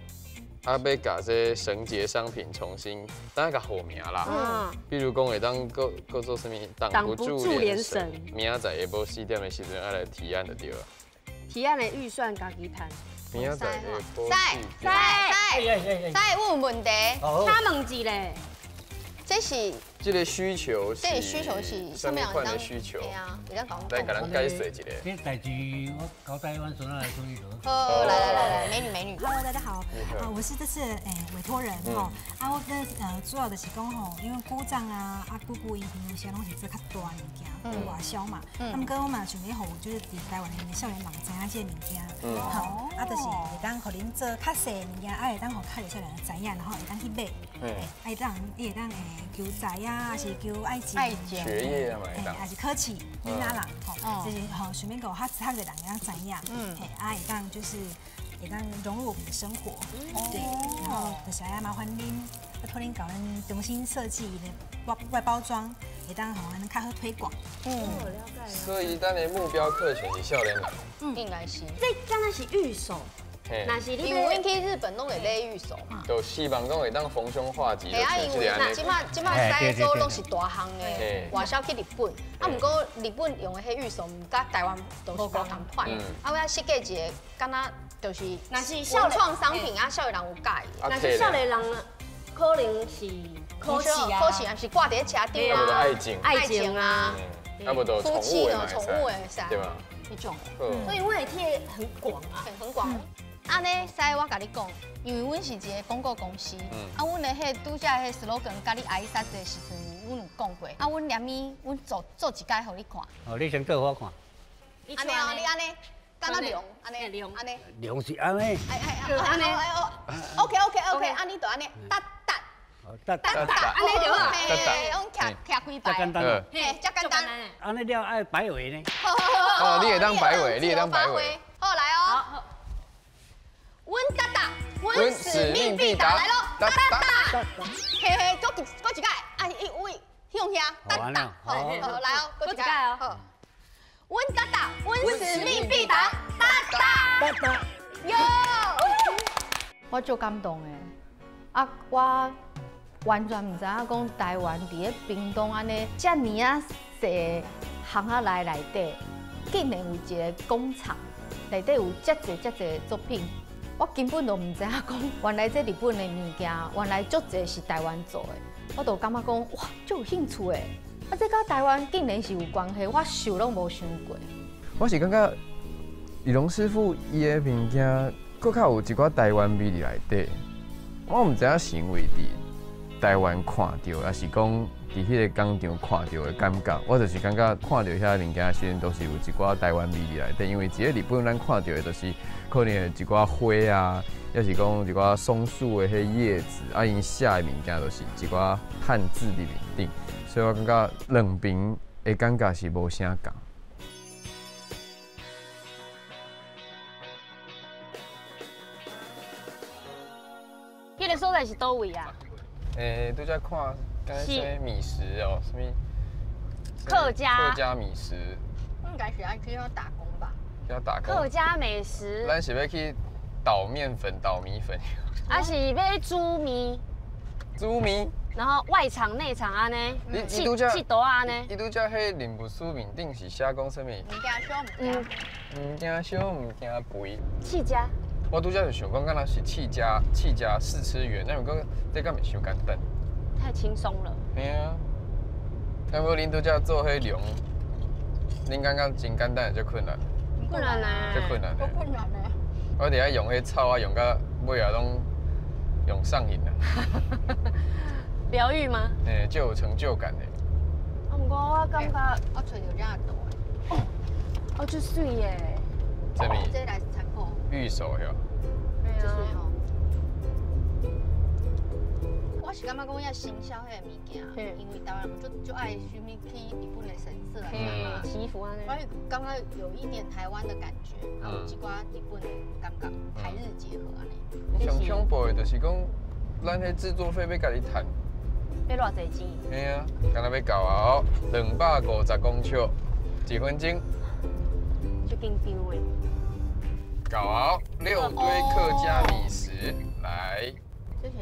啊，欲共這繩結商品重新，等下共號名啦。嗯。比如講會當閣閣做啥物？擋不住連繩。明仔載下晡4點的時陣，愛來提案就對了。提案的預算家己談。明仔載下晡4點。使，我有問題。請問一下。這是。這個需求是。這個需求是啥物款的需求？對啊，會當講。來，共咱解釋一下。這代誌我交代阮孫仔來處理就好。好，來來來來，美女美女。 Hello，大家好，啊，我是這次委託人吼，啊，我主要就是講吼，因為姑丈啊、啊姑姑𪜶平常時攏是做較大物件，外銷嘛，啊，毋過我嘛想欲予就是佇台灣的少年人知影這个物件，好，啊，就是會當予恁做較細的物件，啊，會當予較濟少年人知影，然後會當去買，啊，伊會當求財啊，還是求愛情、學業啊嘛，還是考試，囡仔人吼，就是吼，順便予較較濟人會當知影，嘿，啊，會當就是會當融入我們的生活，對，然後就是愛麻煩恁，託恁共阮重新設計的外包裝，會當予阮較好推廣。嗯，所以咱的目標客群是少年人，嗯，應該是。這敢若是御守。若是因為阮去日本攏會買御守嘛，就希望講會當逢凶化吉。對啊，因為這馬使做攏是大項的外銷去日本，啊，毋過日本用的彼御守，毋佮台灣都是無仝款。啊，我設計一個，敢若就是若是文創商品啊，少年人有喜歡。若是少年人可能是考試啊，考試啊，是掛佇車頂啊，愛情愛情啊，啊，無就夫妻的寵物的，對吧？彼種，所以我會貼很廣啊，很廣。按呢，師我共你講，因為阮是一個廣告公司，啊，阮的彼拄才彼 slogan 佮你挨殺的時陣，阮有講過，啊，阮連咪阮做做一擺予你看。哦，你先做我看。按呢哦，你按呢，敢若量，按呢量，按呢。量是按呢。哎哎，按呢。OK OK OK，按呢就按呢，哒哒。哒哒哒，按呢就好。嘿，阮徛徛幾排。這簡單。嘿，這簡單。按呢了愛擺位呢。好好好。哦，你會當擺位，你會當擺位。好，來哦。阮達達，阮使命必達，來咯！達達，嘿嘿，閣一擺，啊，伊位向遐，達達，好，來哦，閣一擺哦，好。阮達達，阮使命必達，達達，達達，喲。我足感动的。啊，我完全毋知影讲台湾伫咧屏东按呢遮尔啊细巷仔内内底，竟然有一个工厂，内底有遮济遮济作品，我根本就毋知影讲，原来这日本的物件，原来足济是台湾做的，我就感觉讲哇，足有兴趣的。啊，这佮台湾竟然是有关系，我想拢无想过。我是感觉李龙师傅伊的物件，阁较有一寡台湾味伫内底。我毋知影是因为伫台湾看到，抑是讲伫彼个工厂看到的感觉。我就是感觉看到遐物件的时阵，都是有一寡台湾味伫内底。因为伫咧日本，咱看到的就是可能一寡花啊，抑是讲一寡松树的彼叶子，啊，𪜶写的物件就是一寡汉字伫面顶，所以我感觉两边的感觉是无啥仝。彼个所在是佗位啊？拄才看，敢若啥米食哦，啥物？客家。客家米食。应该是爱去遐打工吧？去遐打工。客家美食。咱是欲去捣面粉、捣米粉。啊是欲煮面。煮面。然后外场内场按呢？你拄才佚佗按呢？伊拄才彼任务书面顶是写讲啥物？毋惊烧，毋惊烧，毋惊肥。试食。我拄才就想讲，敢若是试食、试食试吃员，那毋过这敢袂伤简单？太轻松了。嘿啊，啊无恁拄才做彼龙，恁感觉真简单，还是困难？困难呢。足困难。足困难呢。我伫遐用彼草啊，用到尾啊，拢用上瘾啊。疗愈吗？嘿，就有成就感的。啊，毋过我感觉我揣著遮大。哦，哦，足媠耶。啥物？这来参考。玉手哟。我是感觉讲要行销彼个物件，因为台湾人就爱啥物去日本的神社啊，祈福啊。我感觉有一点台湾的感觉，啊，有一寡日本的感觉，台日结合按呢。上恐怖的就是讲，咱彼制作费欲家己趁，欲偌济钱？嘿啊，敢若欲到啊哦，250公尺，1分钟。足紧张的。到啊，6堆客家米食来。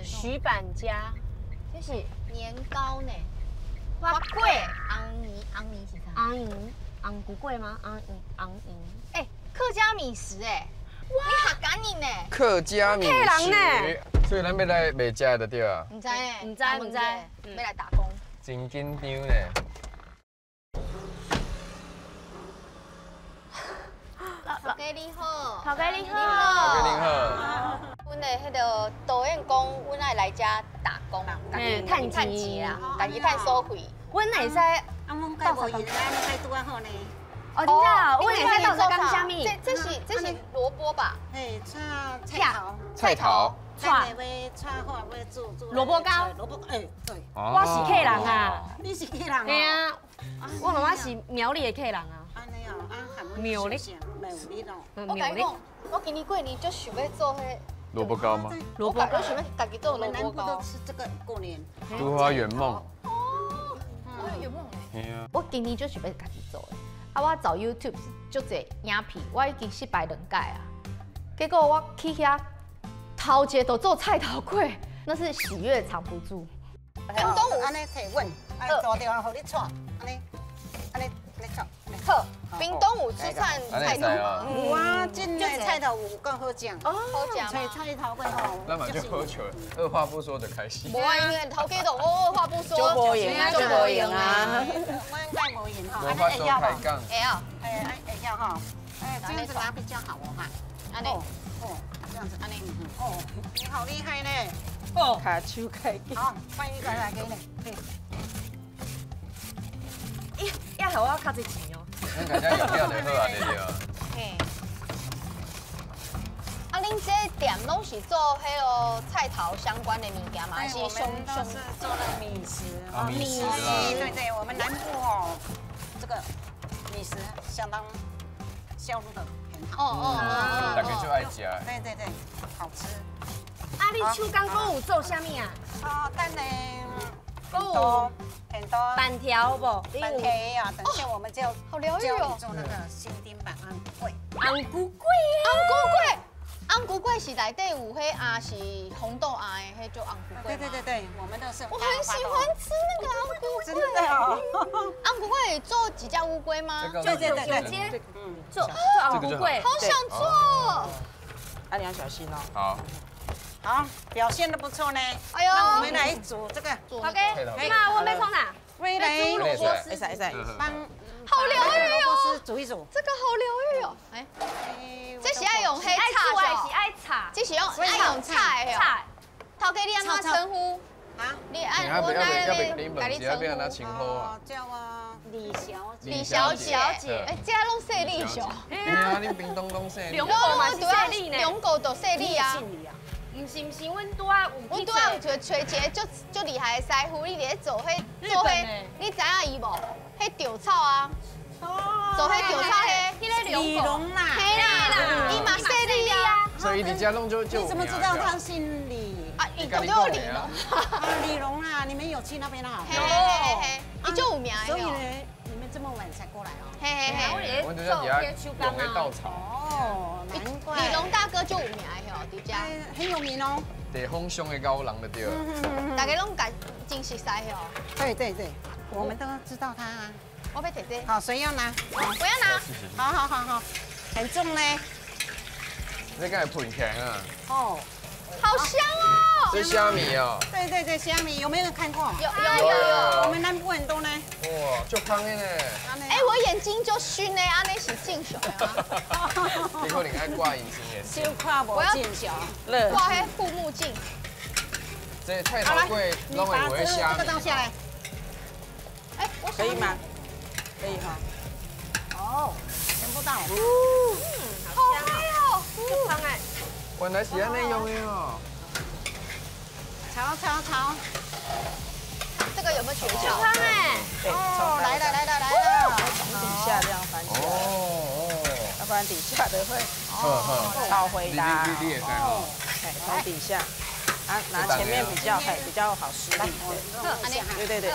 徐板家，这是年糕呢？花粿，红泥，红泥是啥？红银，红菇粿吗？红银，红银。哎，客家米食哎，你好赶紧呢。客家米食，所以咱欲来卖食的就对啊。毋知呢，毋知毋知，欲来打工。真紧张呢。头家你好，头家你好，头家你好。阮的彼个导演讲，阮爱来遮打工，家己趁钱啦，家己趁所费。阮会使，啊，阮介无闲，啊，你介拄仔好呢。哦，真正，阮会使斗相共啥物？这是萝卜吧？嘿，炒菜头。菜头。炒。要炒好，要煮煮。萝卜糕。萝卜，哎，对。我是客人啊。你是客人？对啊，我妈妈是苗栗的客人啊。按呢哦，啊，苗栗。苗栗哦。我共你讲，我今年过年就想欲做彼。萝卜糕吗？萝卜糕，我想欲家己做萝卜糕。都吃这个过年。都花圆梦。哦，我有圆梦哎。我今年就想欲家己做的，啊，我找 YouTube 足济影片，我已经失败2摆啊。结果我去遐头一个就做菜头粿，那是喜悦藏不住。按呢提稳，哎，坐著啊，予你带，按呢，按呢，按呢带。好，屏东有出产菜头吗？有啊，真的菜头有够好食。哦，好食吗？菜头粿吼，那嘛就喝酒，二话不说就开始。无啊，因为头家都二话不说，就无闲啊，就无闲啊。我应该无闲吼，无法度开讲。会晓。哎，会晓吼。哎，这样子拿比较好哦哈。按呢。哦，这样子，按呢。哦，你好厉害呢。哦，跤手开。好，换一个来给你。咦，要予我较济钱哦。咱大家用了就好啊，对对。嘿。啊，恁这店拢是做彼个菜头相关的物件吗？还是我们都是做那米食。米食。对对，我们南部哦，这个米食相当销路的很好。哦哦哦。大家就爱食。对对对，好吃。啊，你手工阁有做啥物啊？哦，等下。很多很多板条不？板条啊，等下我们就好疗愈哦，做那个新丁板红菇粿。红菇粿，红菇粿，红红龟粿是内底有彼鸭是红豆鸭的，彼叫红龟粿。对对对对，我们都是。我很喜欢吃那个红龟粿。真的哦。红龟粿做几只乌龟吗？对对对对。嗯，做红龟粿，好想做。啊，你要小心哦。好。好，表现得不错呢。哎呦，那我们来煮这个。好嘅。那我要创哪？我来煮萝卜丝。会使会使。帮。好疗愈哦。煮一煮。这个好疗愈哦。哎。这是爱用黑炒还是爱炒？这是用爱用炒的哦。头家你按怎称呼？啊？你按我来来，给你称呼。叫我李小姐。李小姐。哎，这拢姓李小。对啊，恁屏东拢姓李。龙狗嘛是姓李呢。龙狗都姓李啊。毋是毋是，阮拄仔有，阮拄仔有找一个足足厉害的师傅，你伫咧做彼做彼，你知影伊无？彼稻草啊。做彼稻草彼，彼个李龙啦，嘿啦，伊嘛姓李啊。所以你家拢就你怎么知道他姓李？啊，伊就叫李龙。啊，李龙啊，你们有去那边啊？嘿嘿嘿，伊就有名的。所以呢，你们这么晚才过来哦。嘿嘿嘿，我们就在底下用的稻草。哦，难怪。李龙大哥就有名的吼，伫遮。很有名哦。地方上的高人就对了。大家拢共真熟悉吼。对对对，我们都知道他啊。我要提这。好，谁要拿？我要拿。好好好好，很重呢。这敢会喷起来啊？哦，好香哦！这虾米哦。对对对，虾米有没有人看过？有有有有。我们南部很多呢。哇，就香的呢。哎，我眼睛就熏呢，按呢是正常的吗？你可能爱挂隐形眼镜。小看无正常。挂彼护目镜。这菜头粿拢会有虾米。这个倒下来。哎，我可以吗？可以哈。哦，全部倒。嗯，好香哦，好香哎。原来是按呢用的哦。炒炒炒。这个有没有诀窍？香哎。哦，来了来了来了。从底下这样翻起来。哦哦。要不然底下的会炒回答。哦。从底下，啊，拿前面比较比较好施力。对对对。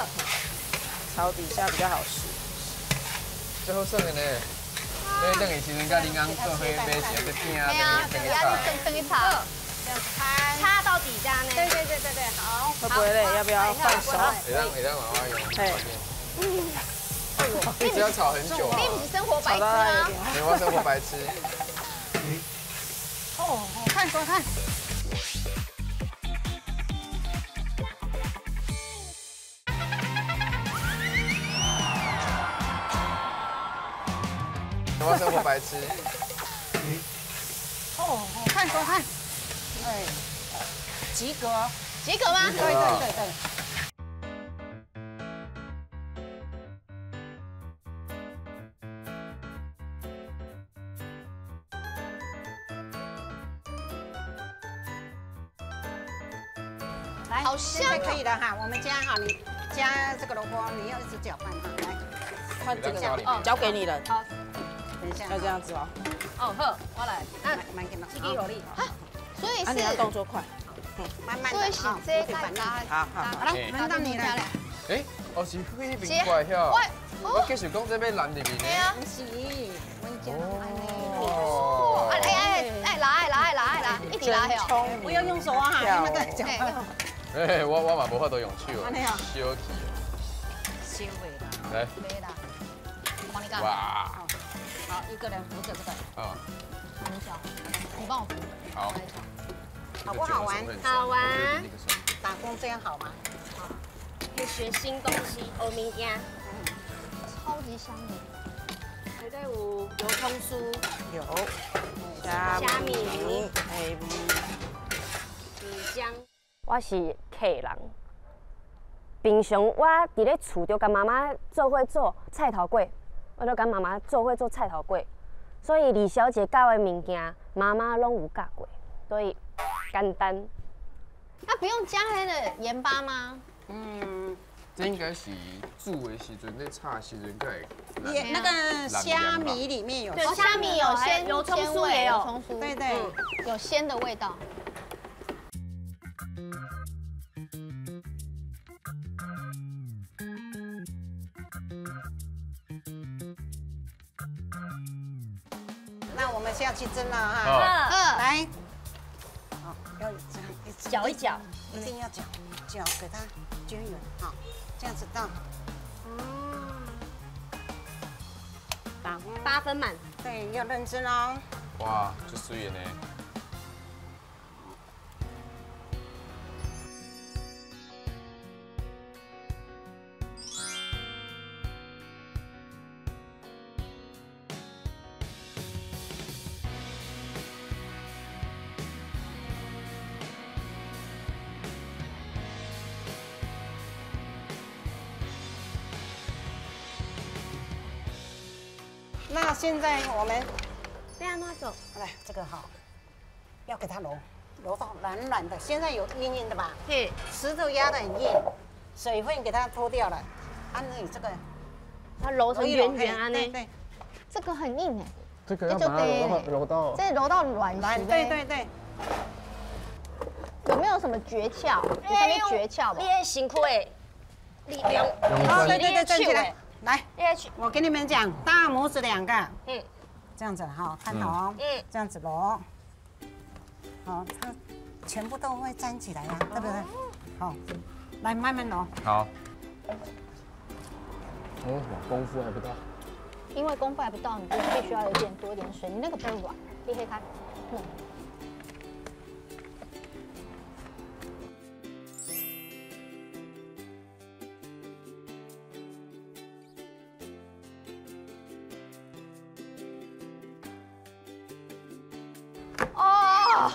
炒底下比较好施。最好耍的呢。你等下时阵，佮恁翁做伙买一个饼啊，等去炒。等去炒。插到底下呢？对对对对对，好。会不会累？要不要放手？会当会当慢慢用。你只要炒很久啊。你不是生活白痴吗？没有，我生活白痴。哦，看，看看。我生活白痴。哦，看，看。哎，及格，及格吗？对对对对。来，好香，现在可以了哈。我们加哈，你加这个萝卜，你要一直搅拌哈。来，换这个，交给你了。好，等一下，要这样子哦。哦，好，我来。那蛮给嘛，这个给你。所以是你要动作快，慢慢的，所以是这个好好，好来，轮到你了。哎，哦是去那边过来遐，我继续讲这要拦入面呢。不是，阮家按呢。哦，哎哎哎，来来来来，一直来哦。不要用手啊，用那个搅拌。哎，我嘛无法度用手，烧去。烧袂啦。来。袂啦。我帮你干。哇。好，一个人扶着这个。啊。你搅，你帮我扶。好。好不好玩？好玩。打工这样好吗？可以学新东西，学物件。超级香的。内底有油葱酥，有虾米，米浆。我是客人。平常我伫咧厝就佮妈妈做伙做菜头粿，我就佮妈妈做伙做菜头粿，所以李小姐教的物件，妈妈拢有教过，所以简单。那不用加那个盐巴吗？嗯，这应该是煮的时阵，咧炒的时阵才会。也那个虾米里面有，对，虾米有鲜，油葱酥也有，葱酥，对对，有鲜的味道。那我们下去蒸了哈，来，要这样一直搅一搅，一定要搅，搅给它均匀哈，这样子到。8分满，对，要认真哦。哇，这水的呢。那现在我们要按怎做？来，这个好，要给它揉，揉到软软的。现在有硬硬的吧？对，石头压得很硬，水分给它脱掉了。按你这个，它揉成圆圆啊？对对，这个很硬哎。这个要把它揉到，这揉到软。对对对。有没有什么诀窍？有什么诀窍？你的辛苦的力量。哦，对对对，站起来。来，我跟你们讲，大拇指2个，这样子哈，看好哦，这样子揉，好，它全部都会粘起来呀，对不对？好，来慢慢揉。好。哦，功夫还不到。因为功夫还不到，你就必须要有点多一点水，你那个比较软，你可以开。哦，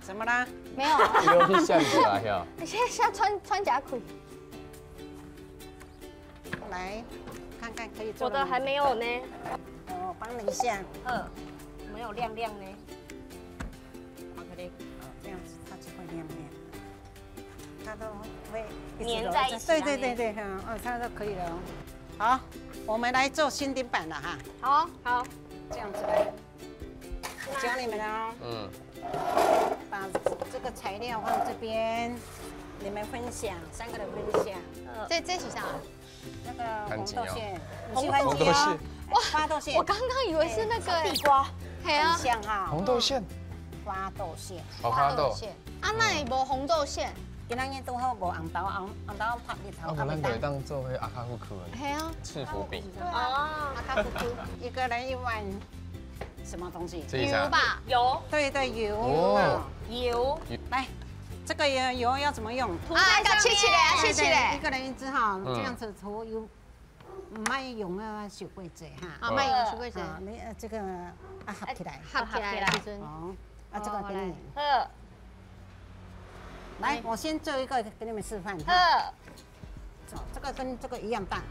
怎么啦？没有。又去下起来呀？你现在穿夹裤。来，看看可以做。我的还没有呢。我帮你一下。嗯，没有亮亮呢。好，可以。这样子它就会亮亮，它都会粘在一起。对对对对，哦，它都可以了。好，我们来做新丁板了哈。好，好，这样子来。我教你们哦。嗯。把这个材料放这边，你们分享，3个人分享。这是啥？那个红豆馅，红豆馅。哇，花豆馅。我刚刚以为是那个地瓜，对啊。像哈。红豆馅。花豆馅。花豆馅。啊，那无红豆馅？今仔日拄好无红豆，红豆拍日头。啊，咱就会当做彼阿卡夫克。系啊。赤福饼。哦，阿卡夫克，一个人一碗。什么东西？油吧，油。对对，油。油。来，这个油要怎么用？啊，要切起来，切起来。一个人一支哈，这样子涂油，唔爱用啊，太过济哈。啊，莫用太过济。你这个啊合起来。合起来。哦，啊这个给你。好。来，我先做一个给你们示范。好。这个跟这个一样大。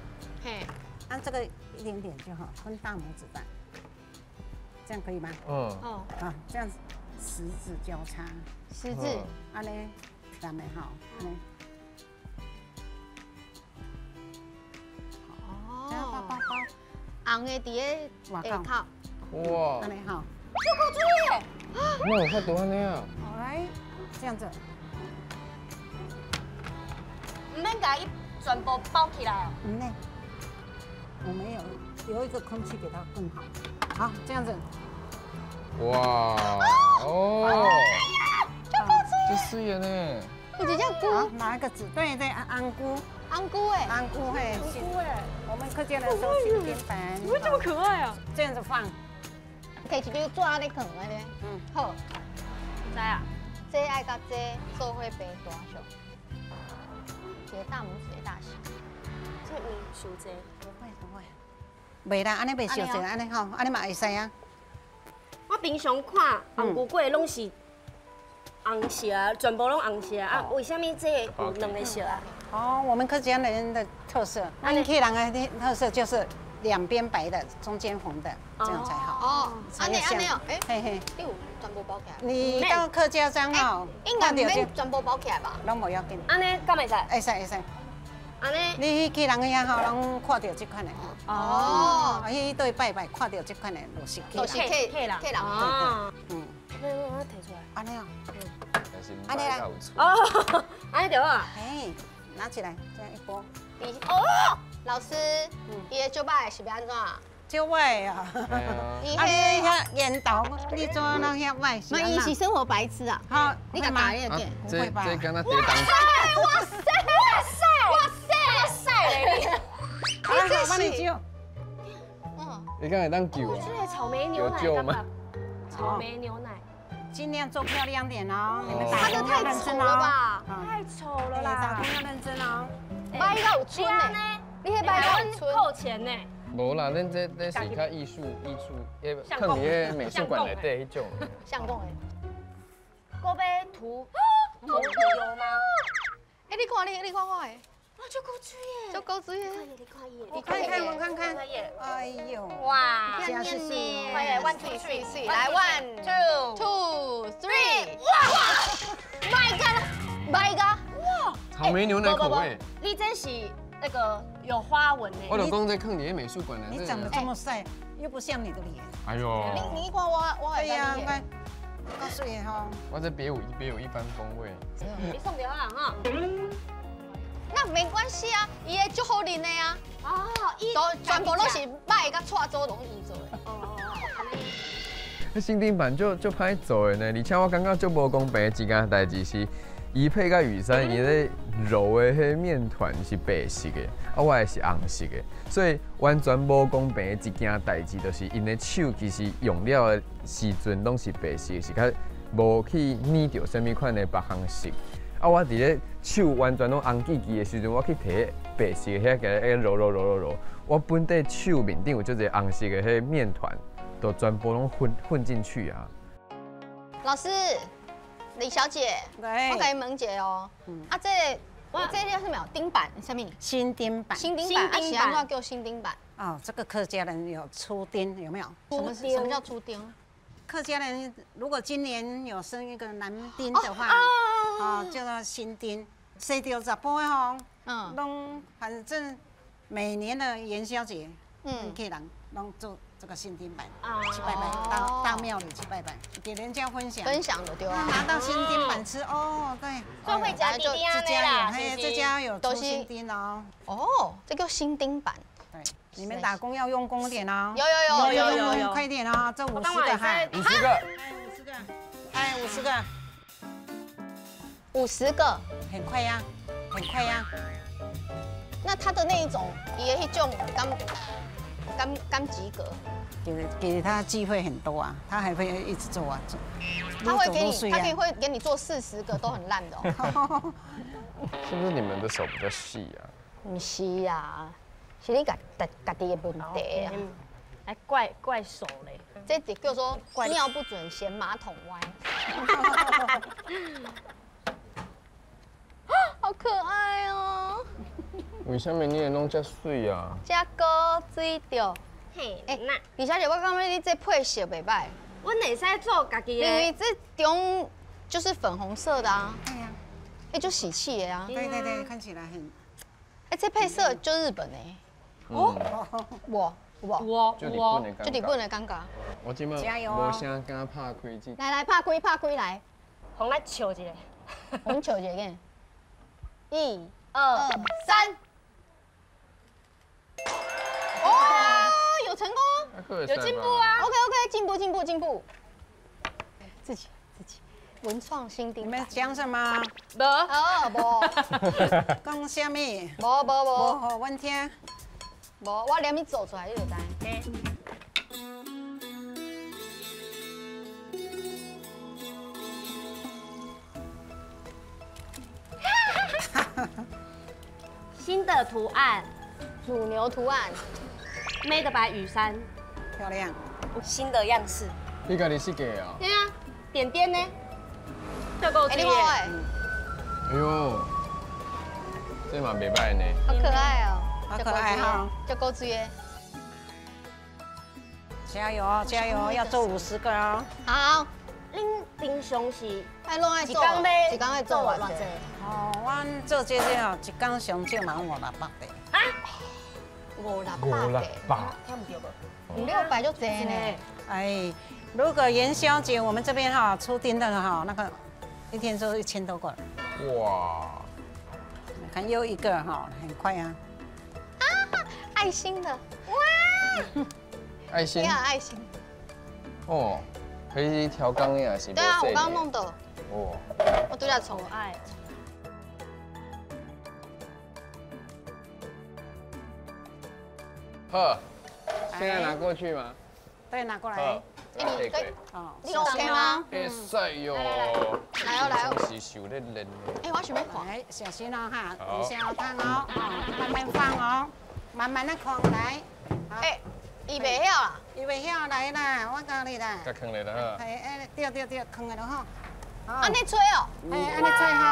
嘿。按这个一点点就好，跟大拇指大。这样可以吗？嗯。哦。啊，这样十指交叉。十指。按呢，咱们好，按呢。哦。这样包包包。红的伫咧下口。哇。按呢好。这够水的。那有法度按呢啊？好来，这样子。唔免共伊全部包起来哦。唔呢，我们有留一个空气给它更好。好，这样子。哇哦！这水的呢。有一只菇，拿一个纸，对对，红菇，红菇哎，红菇嘿，红菇哎。我们客家人说新丁板。怎么这么可爱啊？这样子放，摕一张纸咧囥安呢。嗯，好。知啊。这爱佮这做伙白大小，一个大拇指的大小。这有伤济？不会不会。袂啦，按呢袂伤济，按呢吼，按呢嘛会使啊。我平常看红菇粿拢是红色，全部拢红色啊，为什么这个有两个色啊？哦，我们客家人的特色，咱客人的特色就是两边白的，中间红的，这样才好。哦，按呢按呢哦，哎，嘿嘿，你有全部包起来？你到客家庄哦，应该毋免全部包起来吧？拢无要紧。按呢敢会使？会使会使。按呢？你去人遐吼，拢看到这款的。哦。去对拜拜，看到这款的就是。就是客客人。客人。哦。嗯。我提出来。按呢哦。按呢啦。哦，按呢就好啊。哎，拿起来，这样一拨。哦，老师，伊的招牌是欲按怎？足歪啊！啊，你遐缘投，你怎拢遐歪？那伊是生活白痴啊！好，你共教伊个见。这这敢若地哇塞！哇塞！哇塞！哇塞！哇塞！你这是？你敢会当救啊？这个草莓牛奶有救吗？草莓牛奶，尽量做漂亮点哦。你们打工要认真哦。太丑了啦！打工要认真哦。摆到有春呢？你彼摆到有春扣钱呢？无啦，恁这这是较艺术艺术，迄放伫咧美术馆内底彼种。相公的。阁欲涂涂油吗？哎，你看你你看我的。哇，足古锥耶！足古锥耶！你看伊，我看看，我看看。哎呦！哇！真水快点，one two three，来 one two three，哇！My God！My God！哇！草莓牛奶口味。你这是那个有花纹的。我老公在看你的美术馆呢。你长得这么帅，又不像你的脸。哎呦！你看我我。对呀，我够水的吼。我这别有别有一番风味。你送掉啊哈。那没关系啊，伊的足好啉的啊。哦，都全部拢是歹佮错做拢伊做的。哦。那新丁板就歹做的呢，而且我感觉足无公平的一件代志是，伊配佮雨山伊咧揉的彼面团是白色的，啊我的是红色的，所以完全无公平的一件代志就是𪜶的手其实用了的时阵拢是白色，是较无去染著啥物款的别项色。啊！我伫咧手完全拢红叽叽的时阵，我去提白色的遐个揉揉揉揉揉，我本底手面顶有足济红色的彼面团，都全部拢混进去啊！老师，李小姐，我共你问一下哦，啊这这叫什么？钉板？什么？新钉板。新钉板，啊是按怎叫新钉板？哦，这个客家人有出钉，有没有？什么叫出钉？客家人如果今年有生一个男丁的话，哦，叫做新丁，生著查埔的吼，拢反正每年的元宵节，客人拢做这个新丁板，去拜拜，到大庙里去拜拜，给人家分享。分享的对啊。拿到新丁板吃哦，对。做会家就这家有，嘿，这家有出新丁哦。哦，这叫新丁板。对。你们打工要用功点哦！有有有有有有，快点哦！这50个哈，50个，哎50个，哎50个，50个，很快呀，很快呀。那他的那一种，也一种刚及格，给他机会很多啊，他还会一直做啊做。他会给你，他可以会给你做40个都很烂的哦。是不是你们的手比较细啊？不是啊。是你家家己的问题啊！还怪怪手嘞，这叫做尿不准嫌马桶歪。好可爱哦！为什么你会拢这水啊？这高水着。嘿，哎，李小姐，我感觉你这配色袂歹。阮会使做家己的。因为这中就是粉红色的啊。对呀。哎，就喜气的啊。对对对，看起来很。哎，这配色就日本的。哦，我就日本的感觉。我这摆无啥敢拍开这。来来，拍开拍开来，予咱笑一下，我们笑一下。1、2、3。哦，有成功，有进步啊！OK OK，进步进步进步。自己文创新丁。你们讲什么？无哦无。讲啥物？无无无。无予阮听。无，我连你做出来，你就知。新的图案，乳牛图案，Made by 雨山，漂亮。新的样式。你家己设计啊？对啊，点点呢？这够哎，你看哎呦，这嘛袂歹呢。好可爱哦。好可爱哈，足古锥的。加油加油，要做50个哦。好，恁平常是爱拢爱做，一工爱做偌济？哦，阮做这个哦，一工上少嘛五六百个。啊？五六百个？听毋著无？五六百就济呢。哎，如果元宵节我们这边哈出丁的哈，那个一天做1000多个。哇！看又一个哈，很快啊。爱心的，哇！爱心。爱心。哦，可以调缸的还是？对啊，我刚刚弄的。哦。我对他宠爱。好，现在拿过去吗？对，拿过来。你你 OK 吗？会使哟。来哦来哦。是受咧练的。哎，我想欲看。哎，小心哦哈，你先要烫哦，慢慢放哦，慢慢的放来。哎，伊袂晓啦。伊袂晓来啦，我教你啦。甲囥咧啦。哎哎，对对对，囥咧就好。按呢吹哦。哎，按呢吹好。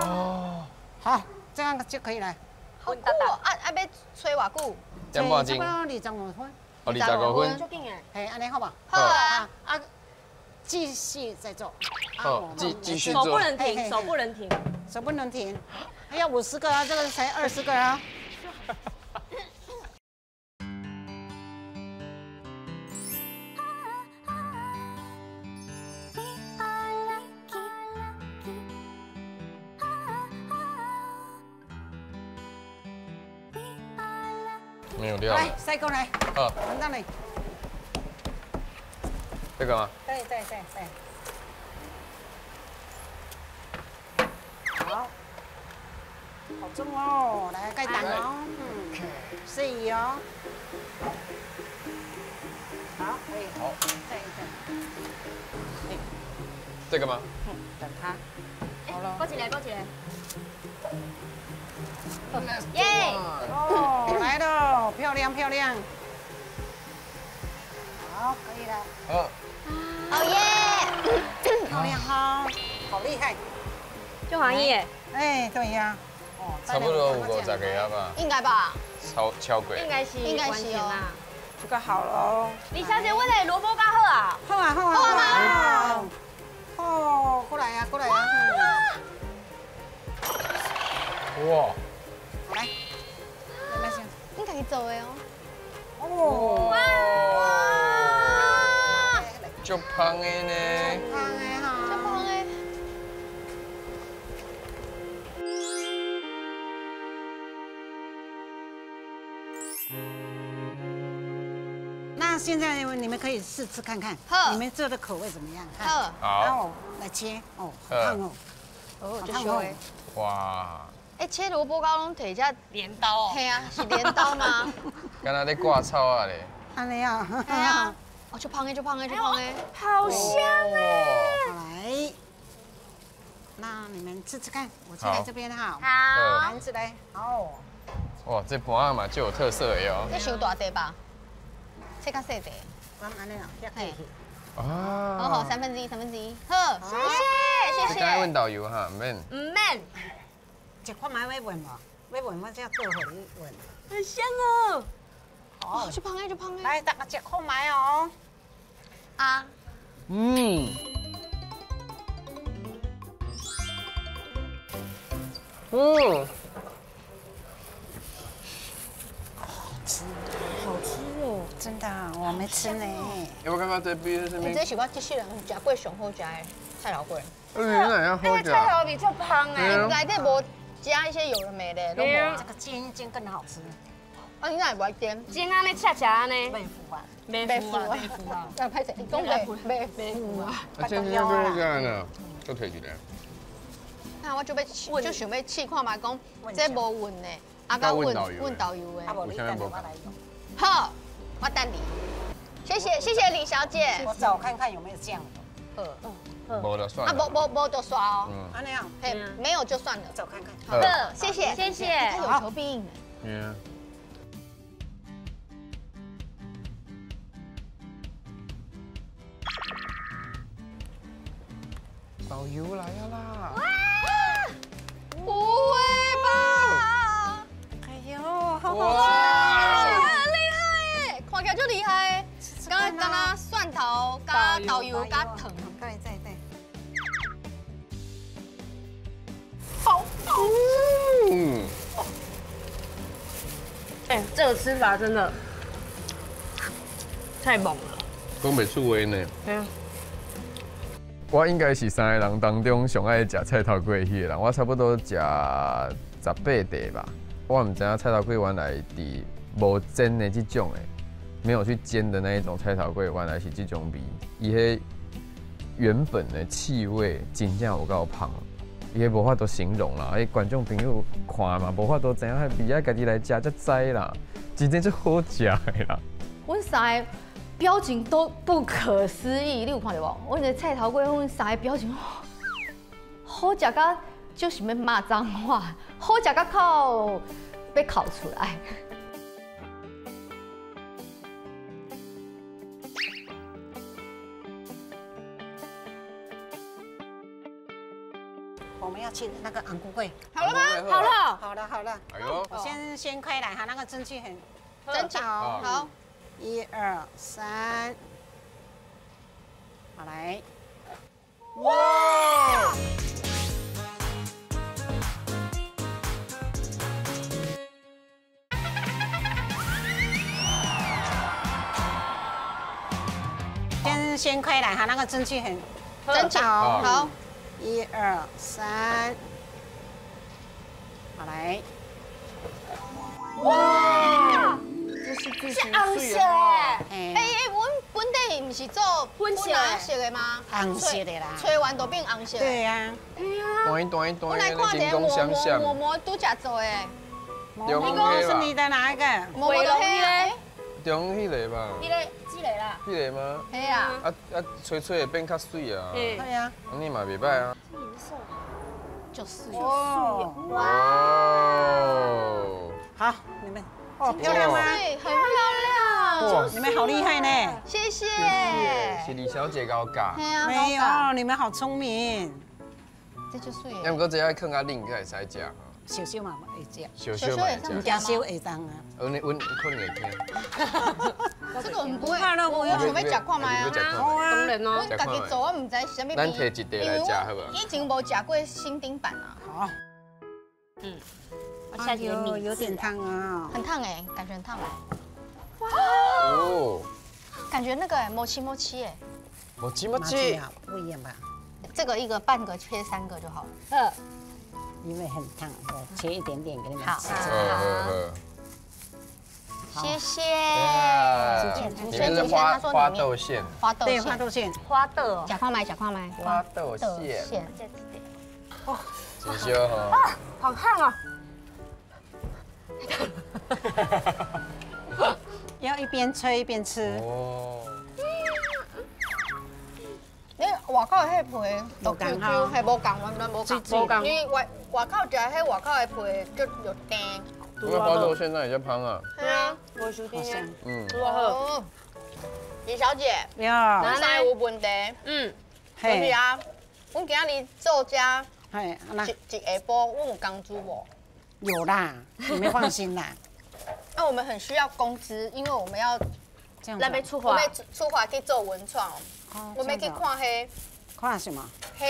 哦。好，这样就可以了。好久哦，啊啊，欲吹偌久？点半钟。差不多25分。哦，25分。嘿，按呢好无？好啊。啊，继续再做。好，继续做。手不能停，手不能停，手不能停。还要50个啊，这个才20个啊。没有料。来，塞过来。好。闻到你。这个吗？对对对对。好，好重哦，来盖档哦，嗯，适宜哦。好，可以。好。再一个。这个吗？嗯，等它。好了。过起来，过起来。耶！哦，来了，漂亮漂亮。好，可以了。好。好耶！漂亮哈，好厉害。就欢喜耶。哎，对呀。哦，差不多有50个啊吧？应该吧。超过。应该是，应该是哦。这个好了哦。李小姐，我的萝卜糕好啊。好啊，好啊。好啊。哦，过来呀，过来呀。哇！来，来先。你家己做的哦。哦。哇！足香的呢。足香的哈。足香的。那现在你们可以试吃看看，你们做的口味怎么样？好。好。然后来切，哦，好烫哦。哦，好烫哦。哇！哎，切萝卜糕拢提只镰刀哦。嘿啊，是镰刀吗？敢若咧割草仔咧。按呢啊。嘿啊。哦，足香的，足香的，足香的。好香哎！来，那你们吃吃看，我切在这边哈。好。盘子来，好。哇，这盘仔嘛，足有特色的哦。这伤大块吧？切较细块。讲按呢啦，嘿。啊。好好，1/3，1/3。好，谢谢，谢谢。该问导游哈，毋免。毋免。一看觅要问无？要问我才做予你问。很香哦。哦，足香的，足香的。来，大家食看觅哦。啊。嗯。嗯。好吃，好吃哦！真的，我没吃呢。我感觉这比什么？这是我这世人食过上好食的菜头粿。嗯，那好食。菜头粿足香哎，内底无加一些有的没的，拢无。这个煎一煎更好吃。啊，你哪会不爱煎？煎按呢，切切按呢。袂腐啊，袂腐啊，袂腐啊。啊，歹势，讲袂腐啊。啊，煎煎就是这样呢，就提一个。那我就欲，就想欲试看觅，讲这无稳的，啊，佮问问导游的。啊，无你等我来用。好，我等你。谢谢谢谢李小姐。我找看看有没有这样的。好。无就算了。啊，无就算哦。按呢样。嘿，没有就算了。走看看。好，谢谢谢谢。他有求必应。嗯。导游来啊啦！哇！不会吧？哎呦，好好吃！很厉害耶，看起来就厉害。刚刚刚蒜头加豆油加糖。对对对。好好吃。嗯。哎，这个吃法真的太猛了。讲袂出话呢。对啊。我应该是三个人当中上爱食菜头粿的彼个人，我差不多食18块吧。我毋知影菜头粿原来伫无煎的这种的，没有去煎的那一种菜头粿，原来是这种味，伊彼原本的气味真正有够芳，伊彼无法度形容啦，彼观众朋友看嘛，无法度知影彼味，爱家己来食才知啦，真正足好食的啦。阮三个表情都不可思议，你有看到无？阮的菜头粿，阮三个表情好食到就想欲骂脏话，好食到哭欲哭出来。我们要去那个红菇粿。好了吗？好了，好了，好了。哎呦，我先开来哈，那个蒸汽很蒸汽好。1、2、3，好来。哇！先开来哈，那个蒸汽很蒸汽好。 1、2、3，好来！哇，这是红色哎！哎哎，阮本底不是做粉红色的吗？红色的啦，吹完就变红色。对呀。对呀。断断我来看一下馍馍馍馍拄才做的。你讲是你的哪一个？馍馍的那个。中迄个吧。迄个，这个啦。迄个吗？嘿啊。啊啊，吹吹会变较水啊。对啊。你嘛袂歹啊。这颜色，足水。哇。好，你们哦，漂亮吗？对，很漂亮。你们好厉害呢。谢谢。是李小姐教教。没有，你们好聪明。这就水。要毋过这爱放较冷才会使食。烧烧嘛会食，烧烧嘛会食，加烧会当啊。阮可能会惊。这个我们不会，我想欲食看觅啊。当然咯，阮家己做，我唔知是啥物。咱提一袋来食好无？以前无食过新丁板啊。好。嗯。我下一个米有点烫啊。很烫哎，感觉很烫。哇。哦。感觉那个摸七摸七哎。摸七摸七。不一样吧？这个一个半个切3个就好了。嗯。因为很烫，我切一点点给你们吃。好，谢谢。里面是花豆馅，花豆对，花豆馅，花豆。吃看觅，吃看觅。花豆馅。哦，真烧吼。啊，好烫啊！要一边吹一边吃。哦。你外口的彼皮都 Q Q，系无共，完全无共。你外口食彼外口的皮就有甜。因为花豆现在也在芳啊。对啊，无收甜啊。嗯。好。李小姐，阮三个有问题。嗯。就是啊，阮今日做这，嘿，一下晡，阮有工资无？有啦，你们放心啦。那我们很需要工资，因为我们要，咱欲出发，我们出发去做文创。我们去看彼，看什么？彼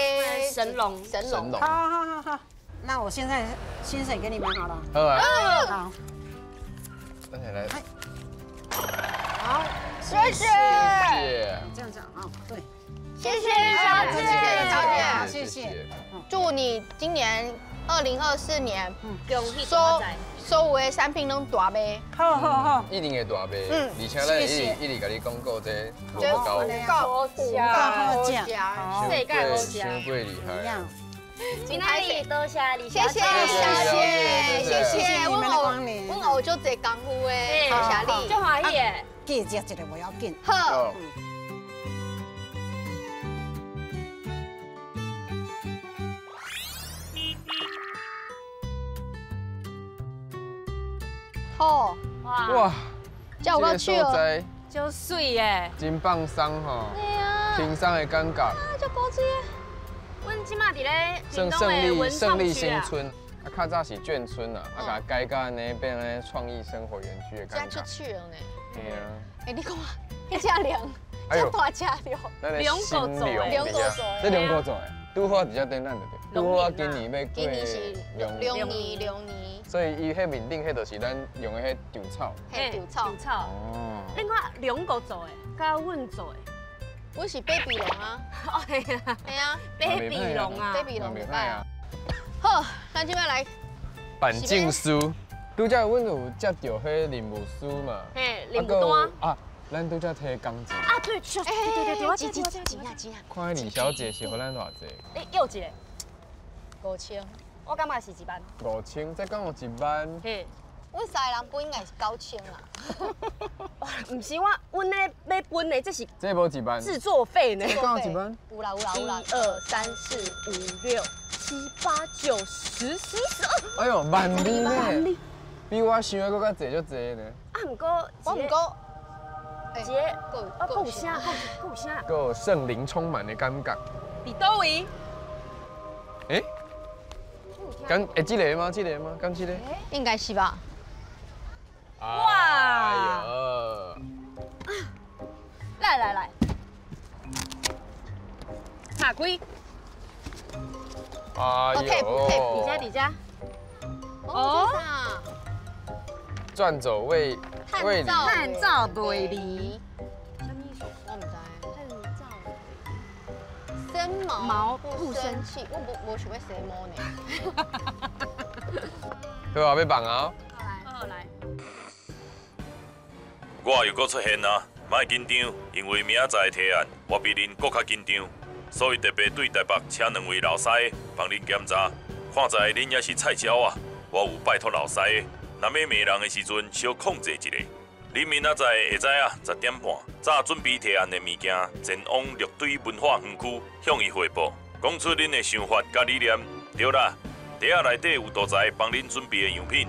神龙，神龙。好好好好，那我现在薪水给你们好了。好啊。好。等下来。好，谢谢。谢谢。这样子啊，对。谢谢李小姐，小姐，谢谢。祝你今年2024年，所有的产品拢大卖。好好好，一定会大卖。嗯，而且咱一直共你广告这萝卜糕，够够好食，世界好食，伤过厉害。今天多谢李小姐，谢谢，谢谢，我学足济功夫的，多谢你，足欢喜的。记食一个无要紧。好。好哇，这有够趣哦，足水耶，真放松吼，对啊，轻松的感觉。啊，足古锥的。阮这马伫咧胜胜利新村，啊，较早是眷村啊，啊，共改甲按呢变咧创意生活园区的感觉。这出趣了呢。对啊。哎，你看，彼只龙，这大只龙，龙狗做的，龙狗做的，这龙狗做的，拄好伫遮顶咱就对。拄好今年欲过龙年，龙年。所以伊彼面顶彼就是咱用的彼稻草。嘿，稻草。稻草。哦。你看龙狗做的，佮阮做的。阮是 baby 龙啊。哦，系啊。系啊，baby 龙啊，baby 龙袂歹啊。好，咱这摆来。板静书。拄才阮有接著彼任务书嘛？嘿，任务单啊，咱拄才提钢琴。啊，对，对对对对，我记记记啊记啊。看李小姐是予咱偌济？欸，又一个5000，我感觉是1万。5000，再讲有1万。嘿，阮三个人分应该是9000啦。毋是我，阮咧欲分的，这是这无1万。制作费呢？讲有1万？有啦有啦有啦。 1、2、3、4、5、6、7、8、9、10、11、12。哎呦，万二呢？比我想的阁较济，足济呢。啊，毋过我毋过，一个，啊，阁有啥？阁有啥？阁有圣灵充满的感觉。伫佗位？欸？敢会这个吗？这个吗？敢这个？应该是吧。哇！哎呦！来来来，打开。哎呦！底下底下。哦。转走为为探照袂离。什么意思？我唔知。探照。生毛不生气，我无想欲生毛呢。好啊，欲放啊！好来。我又阁出现啊！莫紧张，因为明仔载的提案，我比恁阁较紧张，所以特别对台北请2位老师帮恁检查，看在恁也是菜鸟啊，我有拜托老师，若欲骂人的时阵，小控制一下。恁明仔载下早啊10点半，早准备提案的物件，前往绿水文化园区向伊汇报，讲出恁的想法佮理念。对啦，袋仔内底有图材帮恁准备的样品，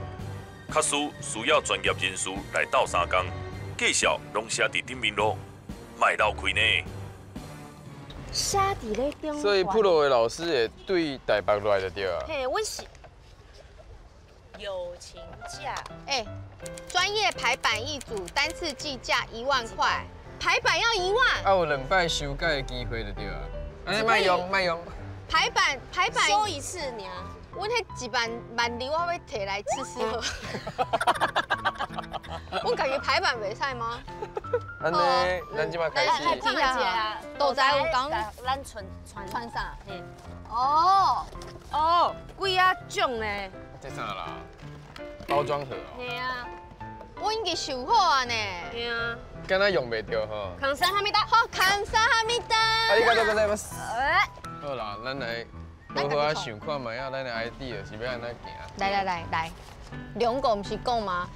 确实需要专业人士来斗相共。介绍拢写伫顶面咯，莫漏开呢。写伫咧中。所以普罗的老师会对台北来就对啊。嘿，阮是友情价。欸，专业排版一组，单次计价1万块，排版要1万。啊，有2摆修改的机会就对啊。安尼莫用，莫用。排版排版修一次尔。阮彼1万万二，我欲提来吃吃喝。阮家己排版袂使吗？按呢，咱这马开始。来看一下，豆仔有讲，咱穿穿啥？哦哦，几啊种呢？这啥啦？包装盒哦。嘿啊，我已经收好啊呢。嘿啊。敢若用袂著吼。康萨哈密达，好，康萨哈密达。啊，你敢搁在吗？好啦，咱来好好啊想看觅啊，咱的 idea 是欲按怎行？来来来来，两个毋是讲吗？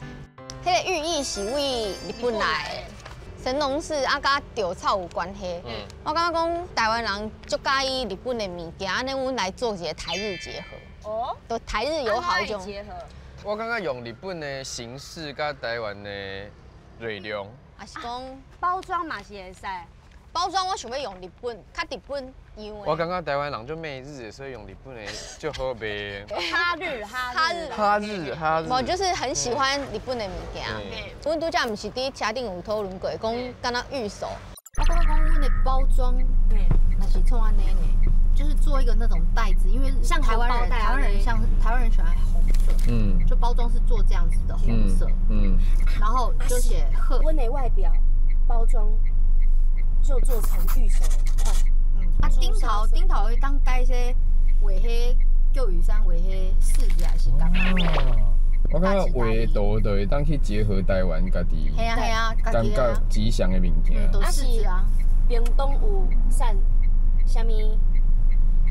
彼个寓意是为日本来的，神农氏啊，佮稻草有关系。我感觉讲台湾人足佮意日本的物件，按呢阮来做一个台日结合。哦，就台日友好一种。结合。我感觉用日本的形式佮台湾的内容。啊是讲包装嘛是会使。包装我想欲用日本，较日本样的。我感觉台湾人足媚日的，所以用日本的足好卖。哈日哈日哈日哈日。我就是很喜欢日本的物件。阮拄才毋是伫车顶有讨论过，讲敢若御守。我感觉讲阮的包装，若是创按呢呢，就是做一个那种袋子，因为像台湾人，台湾人像台湾人喜欢红色，就包装是做这样子的红色，然后就写贺。阮的外表包装。就做成御守款，啊，顶头顶头会当改些画彼叫雨山画彼柿子还是柑仔？我感觉画图就会当去结合台湾家己，嘿啊嘿啊，感觉吉祥的物件。啊是啊，屏东有产啥物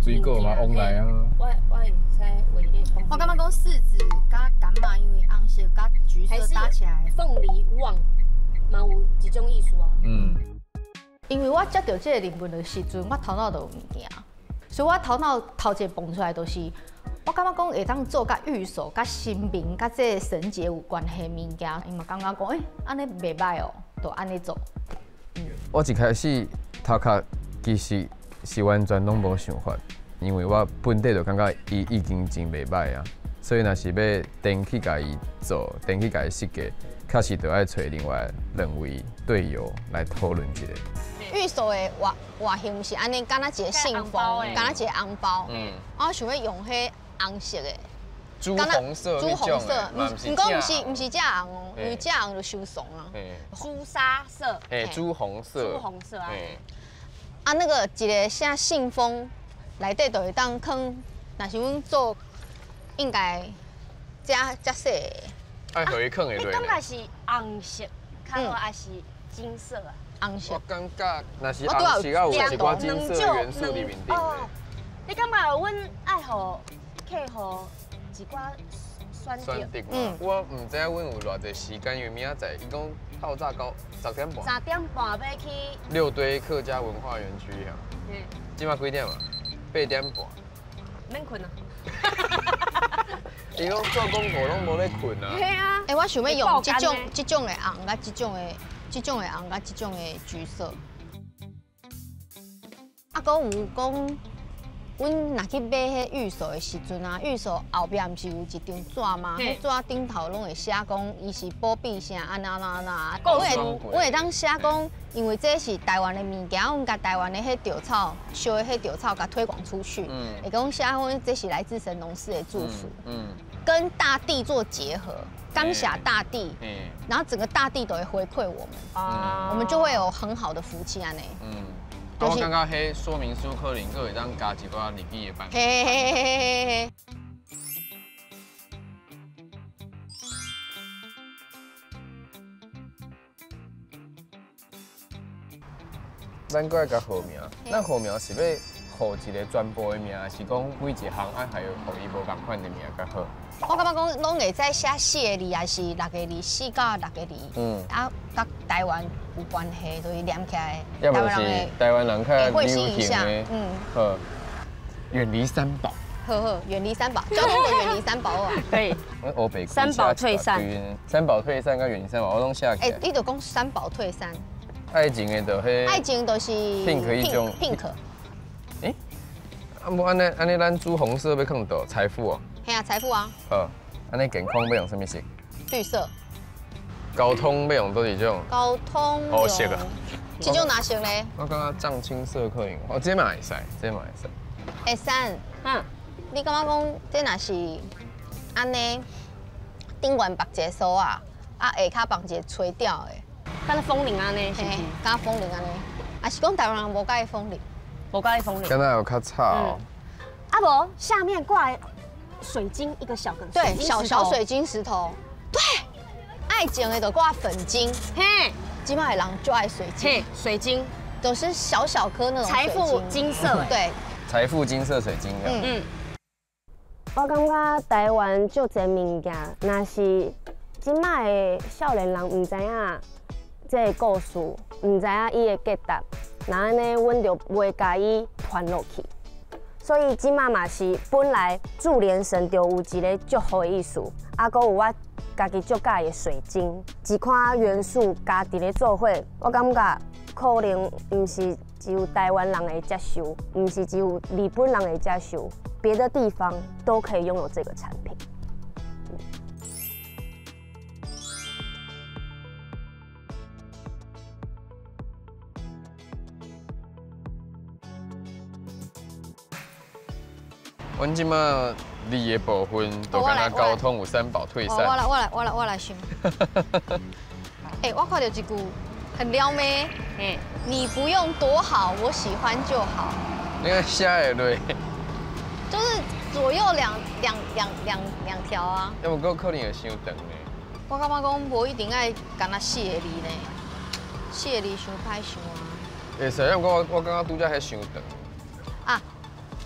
水果嘛，往来啊。我会使画咧。我感觉讲柿子佮柑仔，因为红色佮橘色搭起来，凤梨旺嘛有一种意思啊。因为我接到这个任务的时阵，我头脑就有物件，所以我头脑头一个蹦出来就是，我感觉讲会当做佮御守、佮神明、佮这个神节有关系的物件，伊嘛感觉讲，欸，按呢袂䆀哦，就按呢做。我一开始头壳其实是完全拢无想法，因为我本底就感觉伊已经真袂䆀啊，所以若是欲登去共伊做，登去共伊设计，确实就爱揣另外2位队友来讨论一下。御守的外形是按呢，敢若一个信封，敢若一个红包。我想欲用彼红色的，朱红色，朱红色，毋过毋是正红哦，因为正红就伤怂啊。朱砂色，朱红色，朱红色啊。啊，那个一个写信封内底就会当囥，若是阮做，应该遮遮细的。爱予伊囥会落。你感觉是红色，较好还是金色啊？红色。我感觉若是红色，啊有一寡金色元素伫面顶。你感觉阮爱予客户一寡选择？嗯，我毋知影阮有偌济时间，因为明仔载伊讲透早到10点半。10点半欲去六堆客家文化园区啊。嗯。这马几点啊？8点半。免困啊！伊讲做广告拢无咧困啊。对啊。欸，我想欲用这种这种的红，佮这种的这种的红，佮这种的橘色。啊，阁有讲，阮若去买彼御守的时阵啊，御守后壁毋是有一张纸吗？彼纸顶头拢会写讲，伊是保庇啥，按怎按怎。阮会当写讲，因为这是台湾的物件，阮共台湾的彼稻草，烧的彼稻草，共推广出去。会讲写讲这是来自神农氏的祝福。跟大地做结合，感谢大地，然后整个大地都会回馈我们，我们就会有很好的福气按呢。我感觉彼说明书可能阁会当加一寡日语的版本。嘿嘿嘿嘿嘿。咱阁爱共号名，咱号名是欲号一个全部的名，还是讲每一项爱还有予伊无仝款的名较好？我感觉讲拢会使写4个字，还是6个字，4到6个字。嗯。啊，佮台湾有关系，就是连起来。要不是台湾人较流行的。嗯。好。远离三宝。好好，远离三宝，交通的远离三宝啊。可以。三宝退散。三宝退散佮远离三宝，我拢写起来。欸，你就讲三宝退散。爱情的就彼。爱情就是 pink 一种。pink。欸？啊，无按呢，按呢，咱朱红色欲放佗？财富哦。嘿啊，财富啊。好，按呢健康欲用啥物色？绿色。交通欲用佗一种？交通。哦，色啊。这种哪色咧？我感觉藏青色可以，哦，这嘛会使，这嘛会使。会使，嗯，你感觉讲这若是按呢，顶悬绑一个索仔，啊下跤绑一个垂吊的，敢若风铃按呢？是毋是？敢若风铃按呢？啊是讲台湾人无佮意风铃，无佮意风铃。敢若有较吵哦。啊无，下面挂水晶一个小个，对，小小水晶石头，对，爱情的就挂粉晶，嘿，这摆的人就爱水晶，水晶都是小小颗那种财富金色，对，财富金色水晶，嗯嗯。我感觉台湾足济物件，若是这摆的少年人毋知影这个故事，毋知影伊的价值，那按呢，阮就袂共伊传落去。所以这摆嘛是本来注连绳就有一个祝福的意思，啊，阁有我家己足佮意的水晶，几款元素加伫咧做伙，我感觉可能毋是只有台湾人会接受，毋是只有日本人会接受，别的地方都可以拥有这个产品。阮这马字的部分，就敢若交通有三宝退散。我来想。欸，我看到一句很撩妹，你不用多好，我喜欢就好。你看写会落。就是左右两条啊。要毋过可能会伤长呢。我感觉讲无一定爱干焦4个字呢，4个字伤歹想啊。会使，毋过我感觉拄才彼伤长。啊。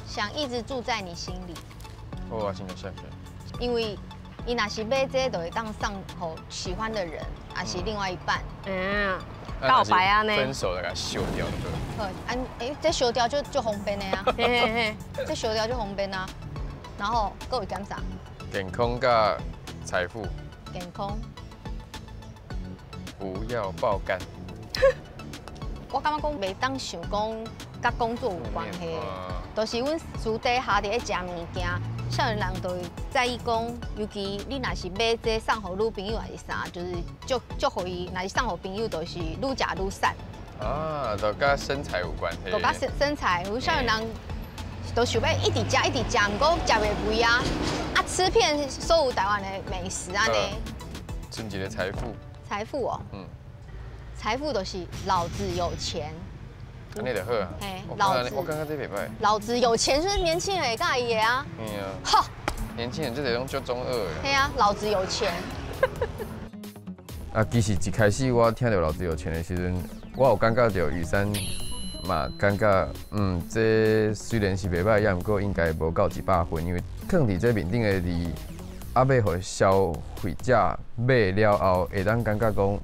想一直住在你心里。好啊，先来写写。因为伊若是买这个，就会当送予喜欢的人，还是另外一半。嗯，告白啊呢？分手就共烧掉对。好，欸，这烧掉就方便的啊。嘿嘿嘿，这烧掉就方便啊。然后阁有减啥？健康佮财富。健康。不要爆肝。我感觉讲袂当想讲佮工作有关系，就是阮私底下伫咧食物件，少年人就会在意讲，尤其你若是买这送予女朋友还是啥，就是祝福伊，若是送予朋友，就是愈食愈瘦。啊，就佮身材有关系。就佮身材，有少年人都想欲一直食一直食，毋过食袂肥啊，啊吃遍所有台湾的美食按呢。剩一个财富。财富哦。嗯。财富就是老子有钱。按呢就好啊。嘿，老子，我感觉这袂䆀。老子有钱，是年轻人会佮意的啊。嗯啊。好。年轻人这个拢足中二的。嘿啊，老子有钱。啊，其实一开始我听著老子有钱的时阵，我有感觉著雨珊嘛，感觉这虽然是袂䆀，也毋过应该无到100分，因为囥伫这面顶的字，啊，欲予消费者买了后，会当感觉讲，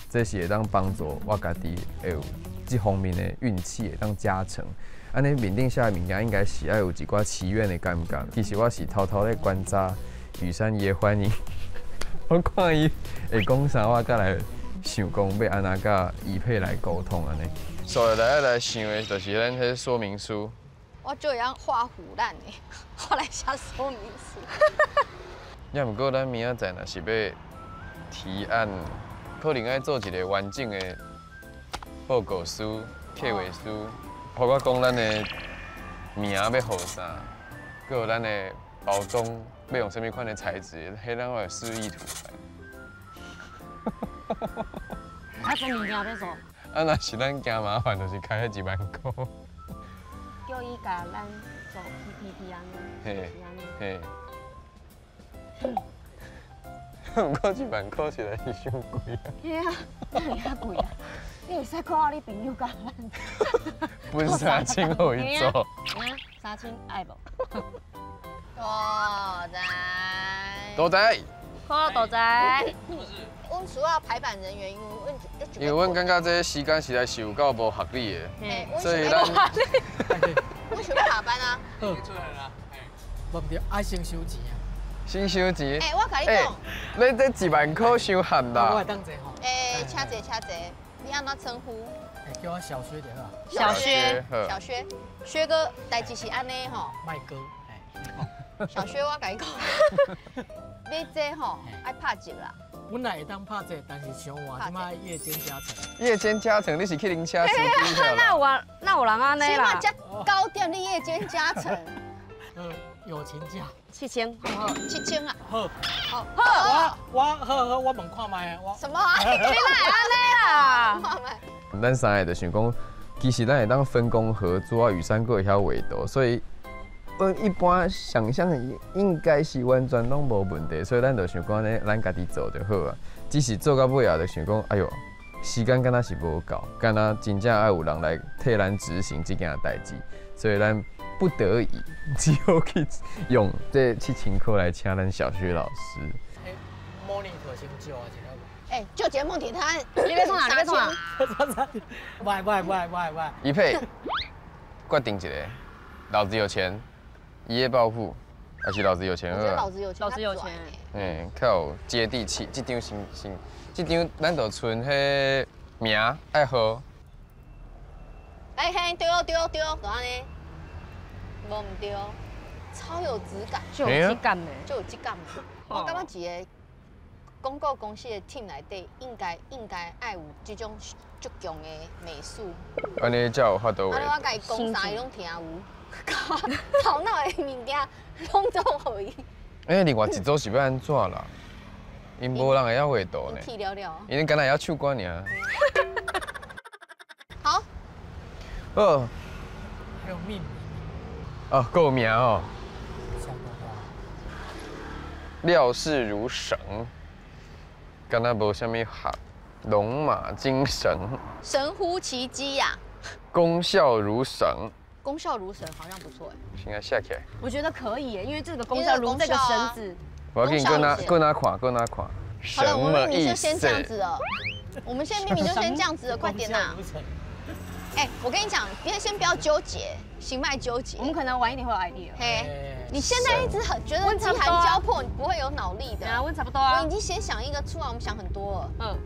这是会当帮助我家己会有这方面的运气会当加成。按呢面顶写的物件，应该是爱有一寡祈愿的感觉。其实我是偷偷咧观察雨珊伊的反应，我看伊会讲啥，我才来想讲欲按怎佮宜佩来沟通按呢。所以来来想的就是咱彼说明书。我就会晓画虎烂的，我来写说明书。也毋过咱明仔载若是欲提案，可能爱做一个完整的报告书、计划书，包括讲咱的名欲号啥，阁有咱的包装欲用啥物款的材质，彼咱会有示意图。啊，这物件欲做？啊，若是咱惊麻烦，就是开彼1万箍。叫伊共咱做 PPT 按呢，嘿，嘿。毋过1万箍实在是伤贵啊！嘿啊，哪会遐贵啊？你会使看你朋友共咱分3000予伊做。3000爱无？多谢。多谢。好，多谢。阮需要排版人员，因为阮因为阮感觉这时间实在是有够无合理的，所以咱阮想欲下班啊。好，出来啦。无毋对，爱先收钱啊。先收钱。欸，我共你讲，你这1万箍伤譀啦。我会当坐吼。欸，请坐，请坐。你按怎称呼？叫我小薛就好。小薛，小薛，薛哥，代志是按呢吼。麦哥，小薛，我共你讲，你这吼爱拍折啦。本来会当拍折，但是伤晚，这摆夜间加成。夜间加成，你是去灵车司机那有那有人按呢啦？起码这高点，你夜间加成。友情价7000，好不好？7000啊！好，好，好，我好好，我问看觅我。什么啊？你哪会按呢啦？看觅。咱三个就想讲，其实咱会当分工合作啊，雨珊阁会晓画图，所以，阮一般想象应该是完全拢无问题，所以咱就想讲呢，咱家己做就好啊。只是做到尾啊，就想讲，哎哟，时间敢若是无够，敢若真正爱有人来替咱执行这件代志，所以咱不得已只好去用这7000箍来请咱小薛老师。欸，monitor 先借我一下无？欸，借一个问题，他你欲创啥？你欲创啥？喂喂喂喂喂！宜佩，决定一个，老子有钱，一夜暴富，还是老子有钱？我觉得老子有钱，老子有钱。嗯，较有接地气。这张先先，这张咱就剩彼名爱号。哎嘿，对对对，就按呢。无毋对，超有质感，就有质感的，就有质感的。我感觉一个广告公司的 team 内底，应该爱有这种足强的美术。按呢才有法度。按呢我共伊讲啥，伊拢听有。头脑的物件拢总予伊。欸，另外一组是欲按怎啦？𪜶无人会晓画图呢。气了了。𪜶敢若会晓唱歌尔。好。好。还有命名。哦，够名哦。料事如神，敢若无啥物合，龙马精神。神乎其技呀。功效如神。功效如神好像不错哎。现在写起来。我觉得可以耶，因为这个功效如这个绳子。我要给你搁哪搁哪看，搁哪看。好了，我们明明就先这样子了。我们现在明明就先这样子了，快点呐！哎，我跟你讲，别先不要纠结，行脉纠结。我们可能晚一点会有 idea。嘿，你现在一直很觉得饥寒交迫，你不会有脑力的。啊，问差不多啊。我已经先想一个出来，我们想很多了。嗯。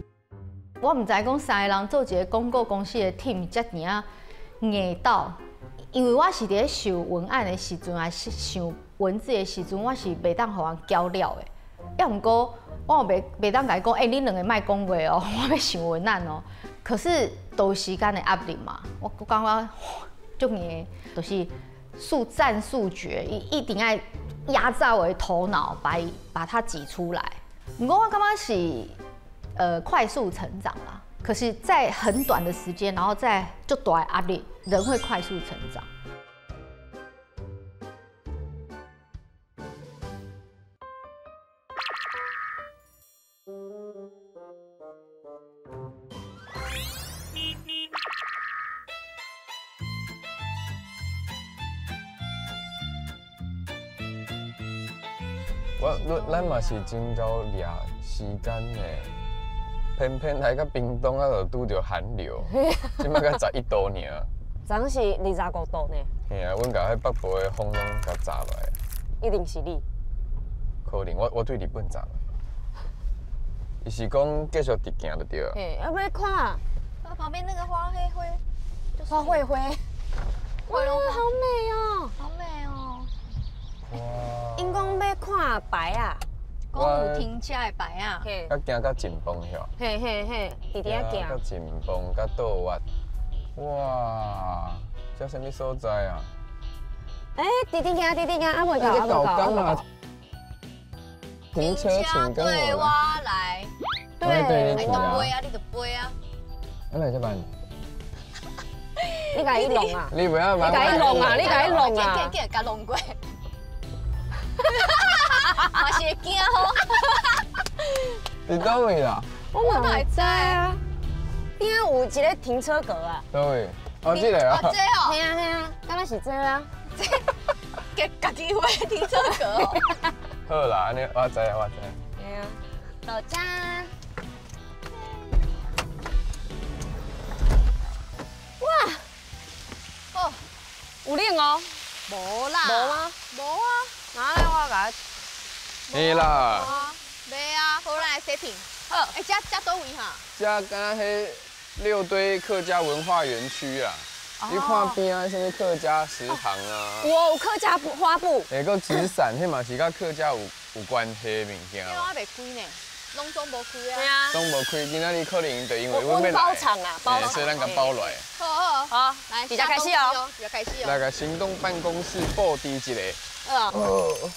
我毋知讲三个人做一个广告公司的 team 遮尔仔硬到，因为我是伫咧想文案的时阵，还是想文字的时阵，我是袂当予人搅了的。抑毋过我袂当共伊讲，欸，恁两个莫讲话哦，我欲想文案哦。可是都时间的压力嘛，我感觉足硬，就是速战速决，一定爱压榨我的头脑，把它挤出来。毋过我感觉是快速成长啦，可是，在很短的时间，然后在足大的压力，人会快速成长。我咱嘛是真够掠时间的，偏偏来到屏东啊，就拄著寒流，这摆才11度尔。昨昏是25度呢。嘿啊，阮共彼北部的风拢共炸落来。一定是你。可能我对日本炸。伊是讲继续直行就对了。嘿，要欲看？啊，旁边那个花黑灰，花卉花。哇，好美哦！好美哦！哇！𪜶讲欲看牌仔，讲有停车的牌仔。嘿。佮行到晋峰遐。嘿嘿嘿，直直仔行。到晋峰，佮倒弯。哇！这啥物所在啊？欸，直直行，直直行，啊袂到，啊袂到。停车，请跟我来。对，你就飞啊，你就飞啊。啊，来这办。你共伊弄啊！你不要你共伊弄啊！你共伊弄啊！计计共弄过。嘛是会惊吼。伫佗位啦？我哪会知啊？边仔有一个停车格啊。佗位？哦，这个啊。哦，这哦。嘿啊嘿啊，敢若是这啊？这，家家己画停车格哦。好啦，按呢我知我知。嘿啊，到遮。哇！哦，有冷哦？无啦。无吗？无啊。拿来我共。嘿啦。袂啊，好来 setting。好，欸，遮遮佗位哈？遮敢若彼六堆客家文化园区啊。你看边仔啥物客家食堂啊？有客家花布。欸，阁纸伞，彼嘛是佮客家有关系的物件。彼拢还袂开呢，拢总无开啊。对啊。拢无开，今仔日可能就因为阮欲来，包场啊，包场。所以咱共包落来。好好好，来，直接开始哦，直接开始哦。来个行动办公室布置一下。哦。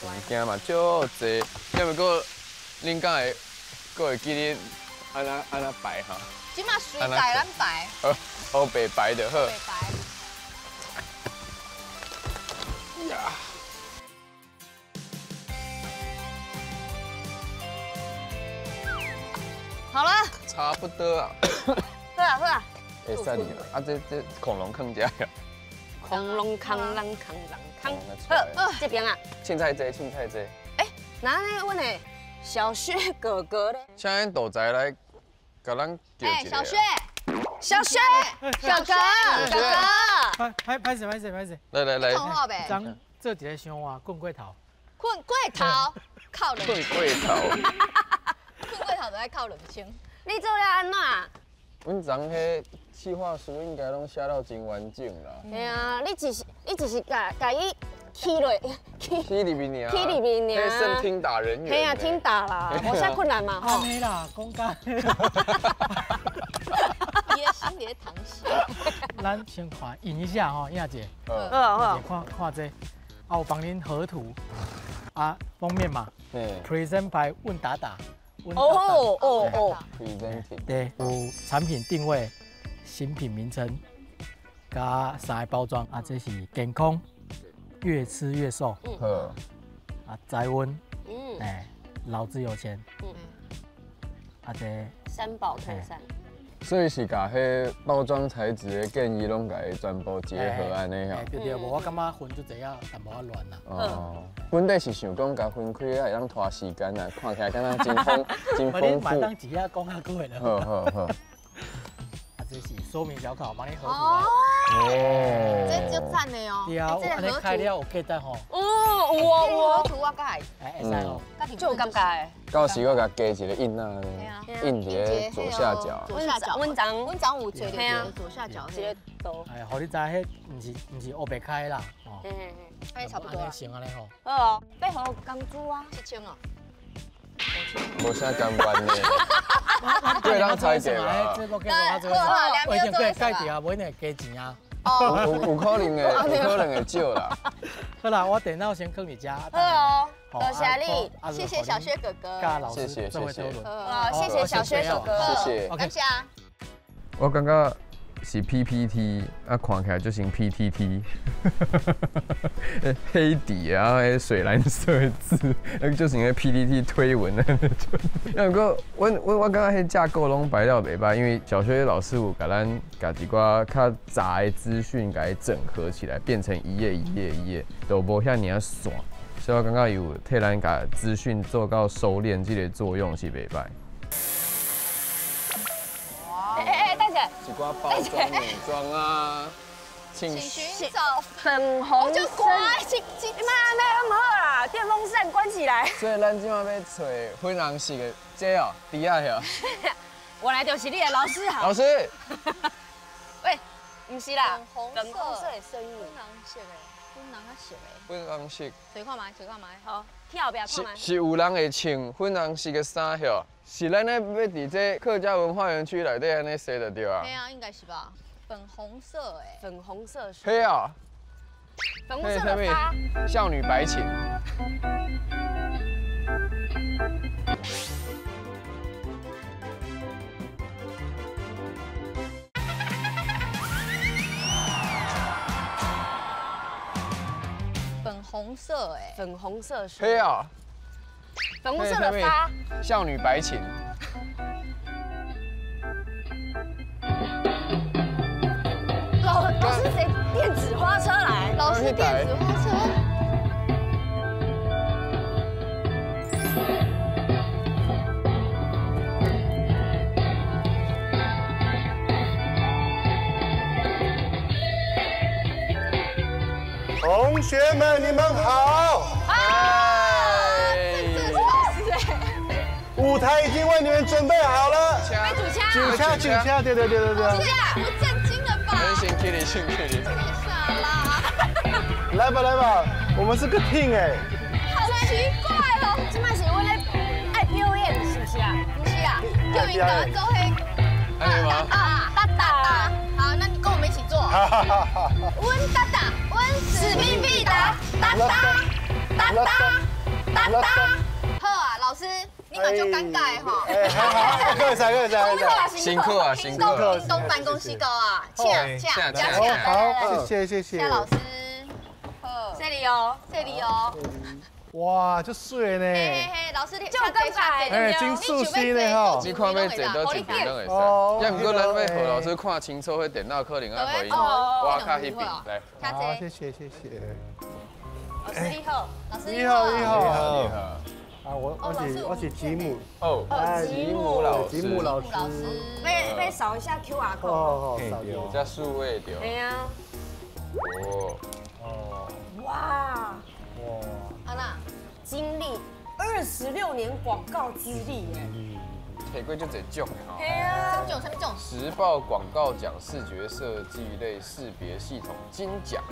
物件嘛足济，抑毋过恁敢会阁会记得按怎按怎排哈？这马随在咱排。哦，白白的好。白白。呀。好了。差不多啊。好啊好啊。会使哩啊！这恐龙坑遮。恐龙坑人坑人坑。好，这边啊。凊彩坐，凊彩坐。欸，那呢？阮的小薛哥哥咧？请𪜶杜财来，共咱叫一下。小薛，小薛，小哥，小哥。歹歹势歹势歹势。来来来。昨做一个伤晏，困过头。困过头，靠两。困过头。困过头就爱靠2000。你做了按怎？阮昨彼企划书应该拢写到真完整啦。嘿啊，你只是共伊起落，起入面尔。起入面尔。彼算听打人员。嘿啊，听打啦，无啥困难嘛吼。按呢啦，讲甲。伊的心伫咧淌血。咱先看印一下吼，影者。好好。看看这，啊，有帮恁合图，啊，封面嘛。Present by 问达达。哦哦哦，Presenting。对，有产品定位、新品名称，加三个包装啊，这是健康，越吃越瘦。嗯。啊，宅温。嗯。哎，老子有钱。嗯。啊，这。三宝特产。所以是共彼包装材质的建议拢共伊全部结合按呢吼。对对，无我感觉分足济啊，淡薄仔乱啦。哦，本底是想讲共分开啊，会当拖时间啊，看起来敢若真丰真丰富。你当一下讲较久的。好好好。啊，这是说明小考，帮你合图。哦。这足赞的哦。对啊，按呢开了有价值吼。哦，有哦有哦。合图我较爱。哎，会使哦。就有感觉的。到时我共加一个印啊，印伫咧左下角。左下角。阮昨阮昨有找著左下角一个图。哎，予你知，彼毋是乌白开啦，哦。嗯嗯嗯。按呢差不多。成按呢吼。好哦，欲予工资啊？7000哦。无啥甘愿呢。对，咱猜者啦。这无计较，我一定过盖掉啊，无一定会加钱啊。有可能会，有可能会少啦。好啦，我电脑先放伫遮。好哦，多谢你，谢谢小薛哥哥。谢谢谢谢。好，谢谢小薛哥哥。谢谢。感谢。我感觉是 PPT，啊，看起来就像 PTT，黑底啊，彼水蓝色的字，那个就是那 PTT 推文的那种。啊，毋过我感觉彼架构拢排了袂䆀，因为小薛老师有共咱共一寡较杂的资讯共伊整合起来，变成一页一页一页，都无遐尔仔散。所以我感觉有替咱共资讯做到收敛这个作用是袂䆀。哎哎哎，大姐，一寡包装美妆啊，请寻找粉红就乖，你妈那么好啦，电风扇关起来。所以咱今晚欲揣粉红色的这哦，猪仔哟。我来就是你的老师好。老师。喂，不是啦，粉红色的声音。粉红色的，粉红色的。粉红色。揣看觅，揣看觅，好，去后壁看觅。是有人会穿粉红色的衫哟？是咱咧欲伫这客家文化园区内底按呢踅就对啊。嘿啊，应该是吧。粉红色哎，粉红色。嘿啊。粉红色的纱。少女白琴。粉红色哎，粉红色。嘿啊。粉红色的纱。少女白琴。老师谁电子花车来？老师电子花车。同学们，你们好！啊，这真的是老师哎！舞台已经为你们准备好了。主枪，主枪，主枪，对对对对对。主枪，我震惊了吧？辛苦你，辛苦你。太傻啦！来吧来吧，我们是个 team 哎。好奇怪哦，这摆是阮咧爱表演，是不是啊？不是啊，叫𪜶共阮做彼。哒哒哒哒。好，那你跟我们一起做。阮哒哒，阮使命必达，哒哒哒哒哒哒。好啊，老师，你嘛就尴尬的吼。好，各位各位各位，辛苦啊，辛苦。屏东办公室到啊，请请加请。好，谢谢谢谢。谢老师，好，这里哦，这里哦。哇，足媠呢！嘿嘿嘿，老师，就尴尬，哎，真舒适呢吼。你看欲坐佗一边拢会使，也毋过咱欲予老师看清楚，彼电脑可能爱予伊倚较彼边来。好，谢谢谢谢。老师你好，老师你好你好。啊，我是吉姆。哦，吉姆老师。吉姆老师。欲扫一下 QR code。哦哦，扫掉。遮数位著。对啊。哦。哦。哇。哇。阿娜，经历26年广告资历耶，提过足济奖的吼。对啊。什么奖？什么奖？时报广告奖视觉设计类识别系统金奖。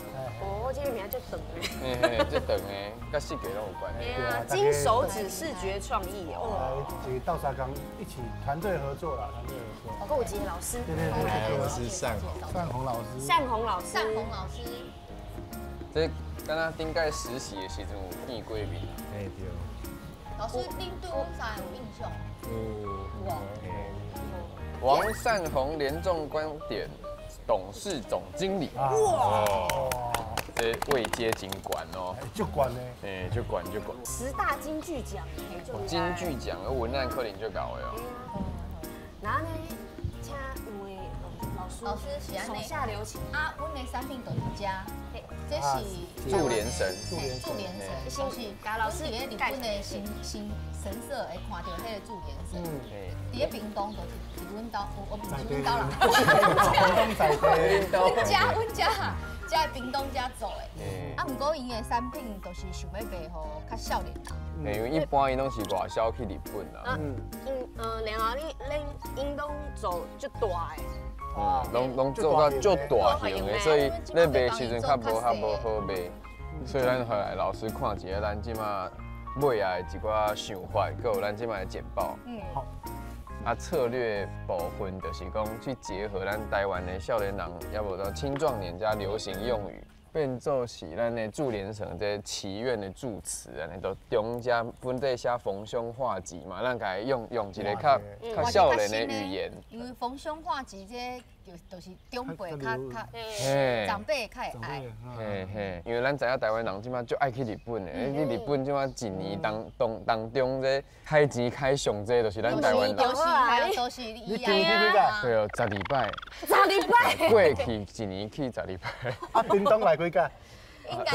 哦，这个名足长的。嘿嘿，这长的，佮设计拢有关系。对啊，金手指视觉创意哦。来，一个斗相共，一起团队合作啦，团队合作。哦，阁有一个老师。对对对，我是善宏。善宏老师。善宏老师。善宏老师。这敢若顶届实习的时阵有见过面。哎对。老师，恁对阮三个有印象？有。有。王善宏联众观点董事总经理。哇。这位阶真悬哦。足悬的。哎，足悬足悬。10大金句奖。金句奖，文案可能足𠢕的哦。那呢，请两位老师，老师是按呢，手下留情啊，阮的产品就是这，这是注连绳，注连绳，就是老师伫咧日本的神神神社会看著彼个注连绳，伫咧屏东就是伫阮兜，我毋是阮兜啦，屏东在地，阮遮阮遮遮屏东遮做的，啊，毋过𪜶的产品就是想欲卖予较少年人，因为一般伊拢是外销去日本啦，然后你恁𪜶拢做足大的。拢做到足大型的，所以咧卖时阵较无较无好卖，所以咱回来老师看一下咱这马尾仔的一寡想法，阁有咱这马的简报。好。啊，策略部分就是讲去结合咱台湾的少年人，抑无到青壮年遮流行用语，变做是咱的注连绳这祈愿的祝词，按呢，就中间本底写逢凶化吉嘛，咱共伊用一个较较少年的语言。因为逢凶化吉这就是长辈较较长辈较会爱。嘿嘿，因为咱知影台湾人这马足爱去日本的，去日本这马一年当中这开钱开上济，就是咱台湾人。都是伊啊。对哦，12摆。12摆。过去一年去12摆。啊，屏东来几届？应该。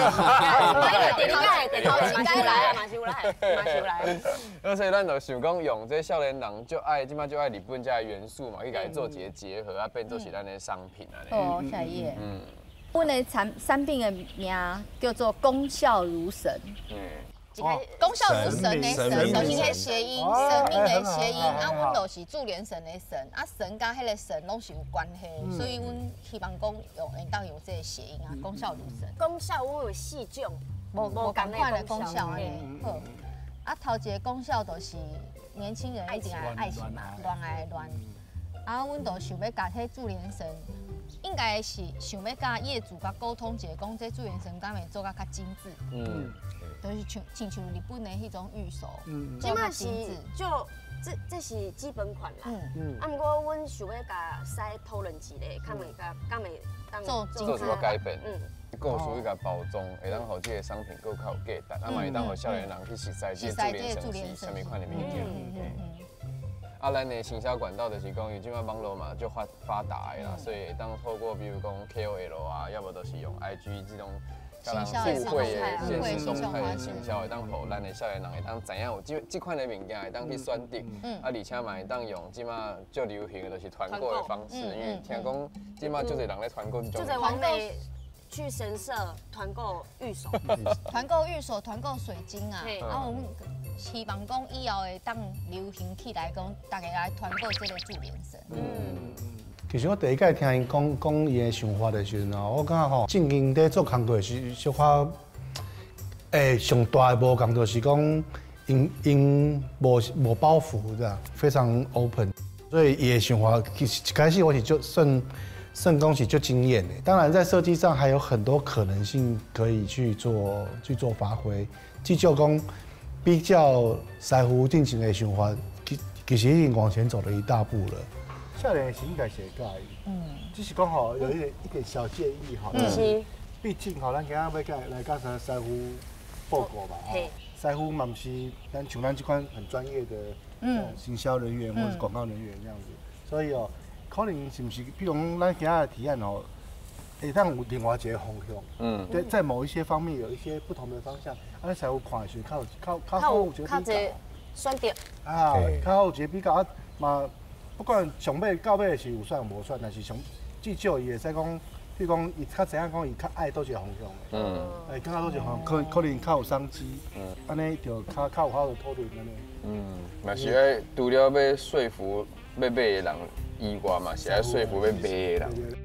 头一摆来，嘛是有来，嘛是有来。啊，所以咱就想讲用这少年人就爱，这摆就爱日本这个元素嘛，去共伊做一个结合，啊，变做是咱的商品啊。哦，下一页。嗯。阮的产品的名叫做功效如神。嗯。功效如神的神，就是彼谐音，神明的谐音。啊，阮就是注连神的神，啊，神佮彼个神拢是有关系，所以阮希望讲用会当用这个谐音啊，功效如神。功效阮有四种，无无仝款的功效按呢。好，啊，头一个功效就是年轻人一定爱爱情嘛，恋爱恋。啊，阮就想欲共彼注连绳，应该是想欲佮业主佮沟通一下，讲这注连绳敢会做甲较精致。嗯。就是像亲像日本的彼种御守，这马是就这是基本款啦。嗯，啊，毋过阮想欲共师讨论一下，看袂共敢会当做做什么改变？嗯，故事去共包装，会当予这个商品阁较有价值，啊嘛会当予少年人去熟悉这个注连绳是啥物款的物件。啊，咱的行销管道就是讲，伊这摆网路嘛足发发达的啦，所以会当透过比如讲 KOL 啊，要无就是用 IG 这种。互惠的现实动态的行销，会当予咱的少年人会当知影有这这款的物件会当去选择，啊，而且嘛会当用这马足流行的就是团购的方式，因为听讲这马足济人咧团购这种。足济网美去神社团购御守，团购御守，团购水晶啊，啊，阮希望讲以后会当流行起来，讲大家来团购这个注连绳。嗯。其实我第一摆听𪜶讲讲伊的想法的时阵吼，我感觉吼，正经咧做工课是小可，上大的无仝就是讲，𪜶𪜶无无包袱这样，非常 open，所以伊的想法其实一开始我是足算算讲是足惊艳的。当然在设计上还有很多可能性可以去做去做发挥，至少讲比较师傅进前的想法，其其实已经往前走了一大步了。少年时应该是会佮意，嗯，只是讲吼有一点一点小建议吼，就是毕竟吼，咱今仔欲共来佮师傅报告嘛，吼，师傅嘛毋是咱像咱这款很专业的行销人员或者是广告人员这样子，所以哦，可能是毋是，比如讲咱今仔的提案吼，会当有另外一个方向，嗯，对，在某一些方面有一些不同的方向，啊，师傅看的时较较较好有一个比较选择啊，较好有一个比较啊嘛。不管上尾到尾是有选无选，但是上至少伊会使讲，比如讲伊较知影讲伊较爱佗一个方向，嗯，会感觉佗一个方向，可可能较有商机，嗯，按呢就较较有法度讨论按呢。嗯，嘛是爱除了欲说服欲买的人以外，嘛是爱说服欲卖的人。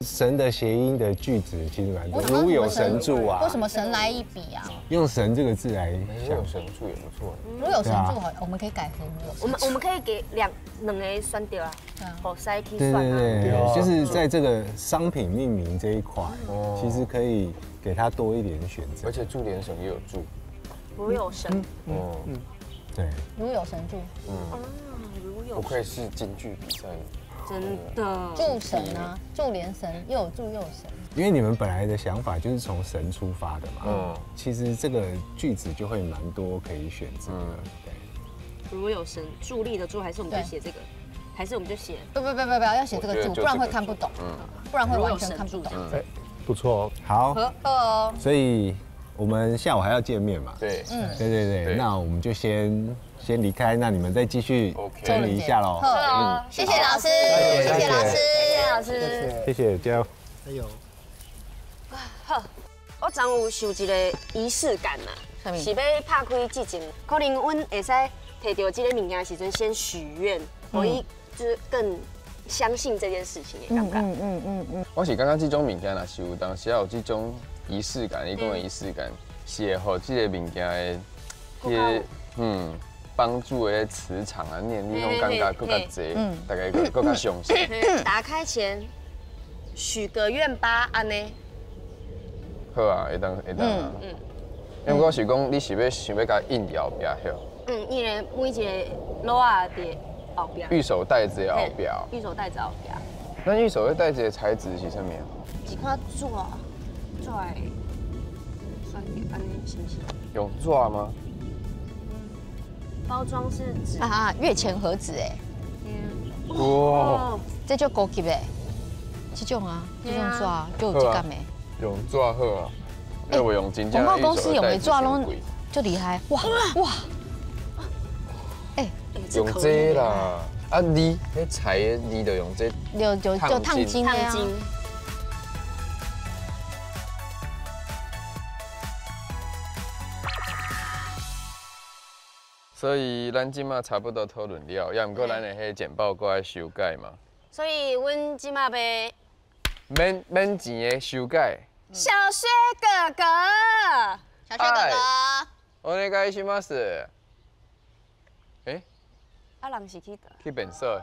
神的谐音的句子其实蛮多，如有神助啊。为什么神来一笔啊？用神这个字来想，如有神助也不错。如有神助好，我们可以改成如有。我们可以给两个选择啊，予师去选啊。对对对，就是在这个商品命名这一块，其实可以给他多一点选择。而且注连绳也有助。如有神，嗯嗯，对。如有神助，嗯，如有。不愧是京剧比赛。真的助神啊，助连神又有助又有神。因为你们本来的想法就是从神出发的嘛，嗯，其实这个句子就会蛮多可以选择的。对，如有神助力的助，还是我们就写这个，还是我们就写？不不不不不，要写这个助，不然会看不懂，不然会完全看不懂。不错，好，所以我们下午还要见面嘛？对，嗯，对对对，那我们就先离开，那你们再继续整理一下喽。好，谢谢老师，谢谢老师，谢谢老师，谢谢娇。哎呦，好，我昨有受一个仪式感呐，是欲拍开之前，可能阮会使提著这个物件的时阵先许愿，予伊就是更相信这件事情的感觉。嗯。我是感觉这种物件若是有当时有这种仪式感，你讲的仪式感是会予这个物件的，彼个嗯。帮助的磁场啊，念力那种感觉阁较济，大家阁较相信。打开前许个愿吧，按呢。好啊，会当会当啊。嗯。因为我是讲，你是欲想欲共印伫后壁许？嗯，因为每一个橐仔伫后壁。御守袋子的后壁。御守袋子后壁。那御守袋子的材质是啥物啊？一块纸，纸的算按呢是毋是？用纸吗？包装是纸啊，月钱盒子哎。哇，这就高级的，这种啊，这种纸就有质感的。用纸好啊，要不用真正。广告公司用的纸拢就厉害，哇哇！哎，用这啦，啊字，那裁的字就用这。就烫金的啊。所以咱这马差不多讨论了，也毋过咱的彼简报阁爱修改嘛。所以阮这马欲免免钱的修改。小薛哥哥，小薛哥哥，お願いします。欸？啊，人是去佗？去便所。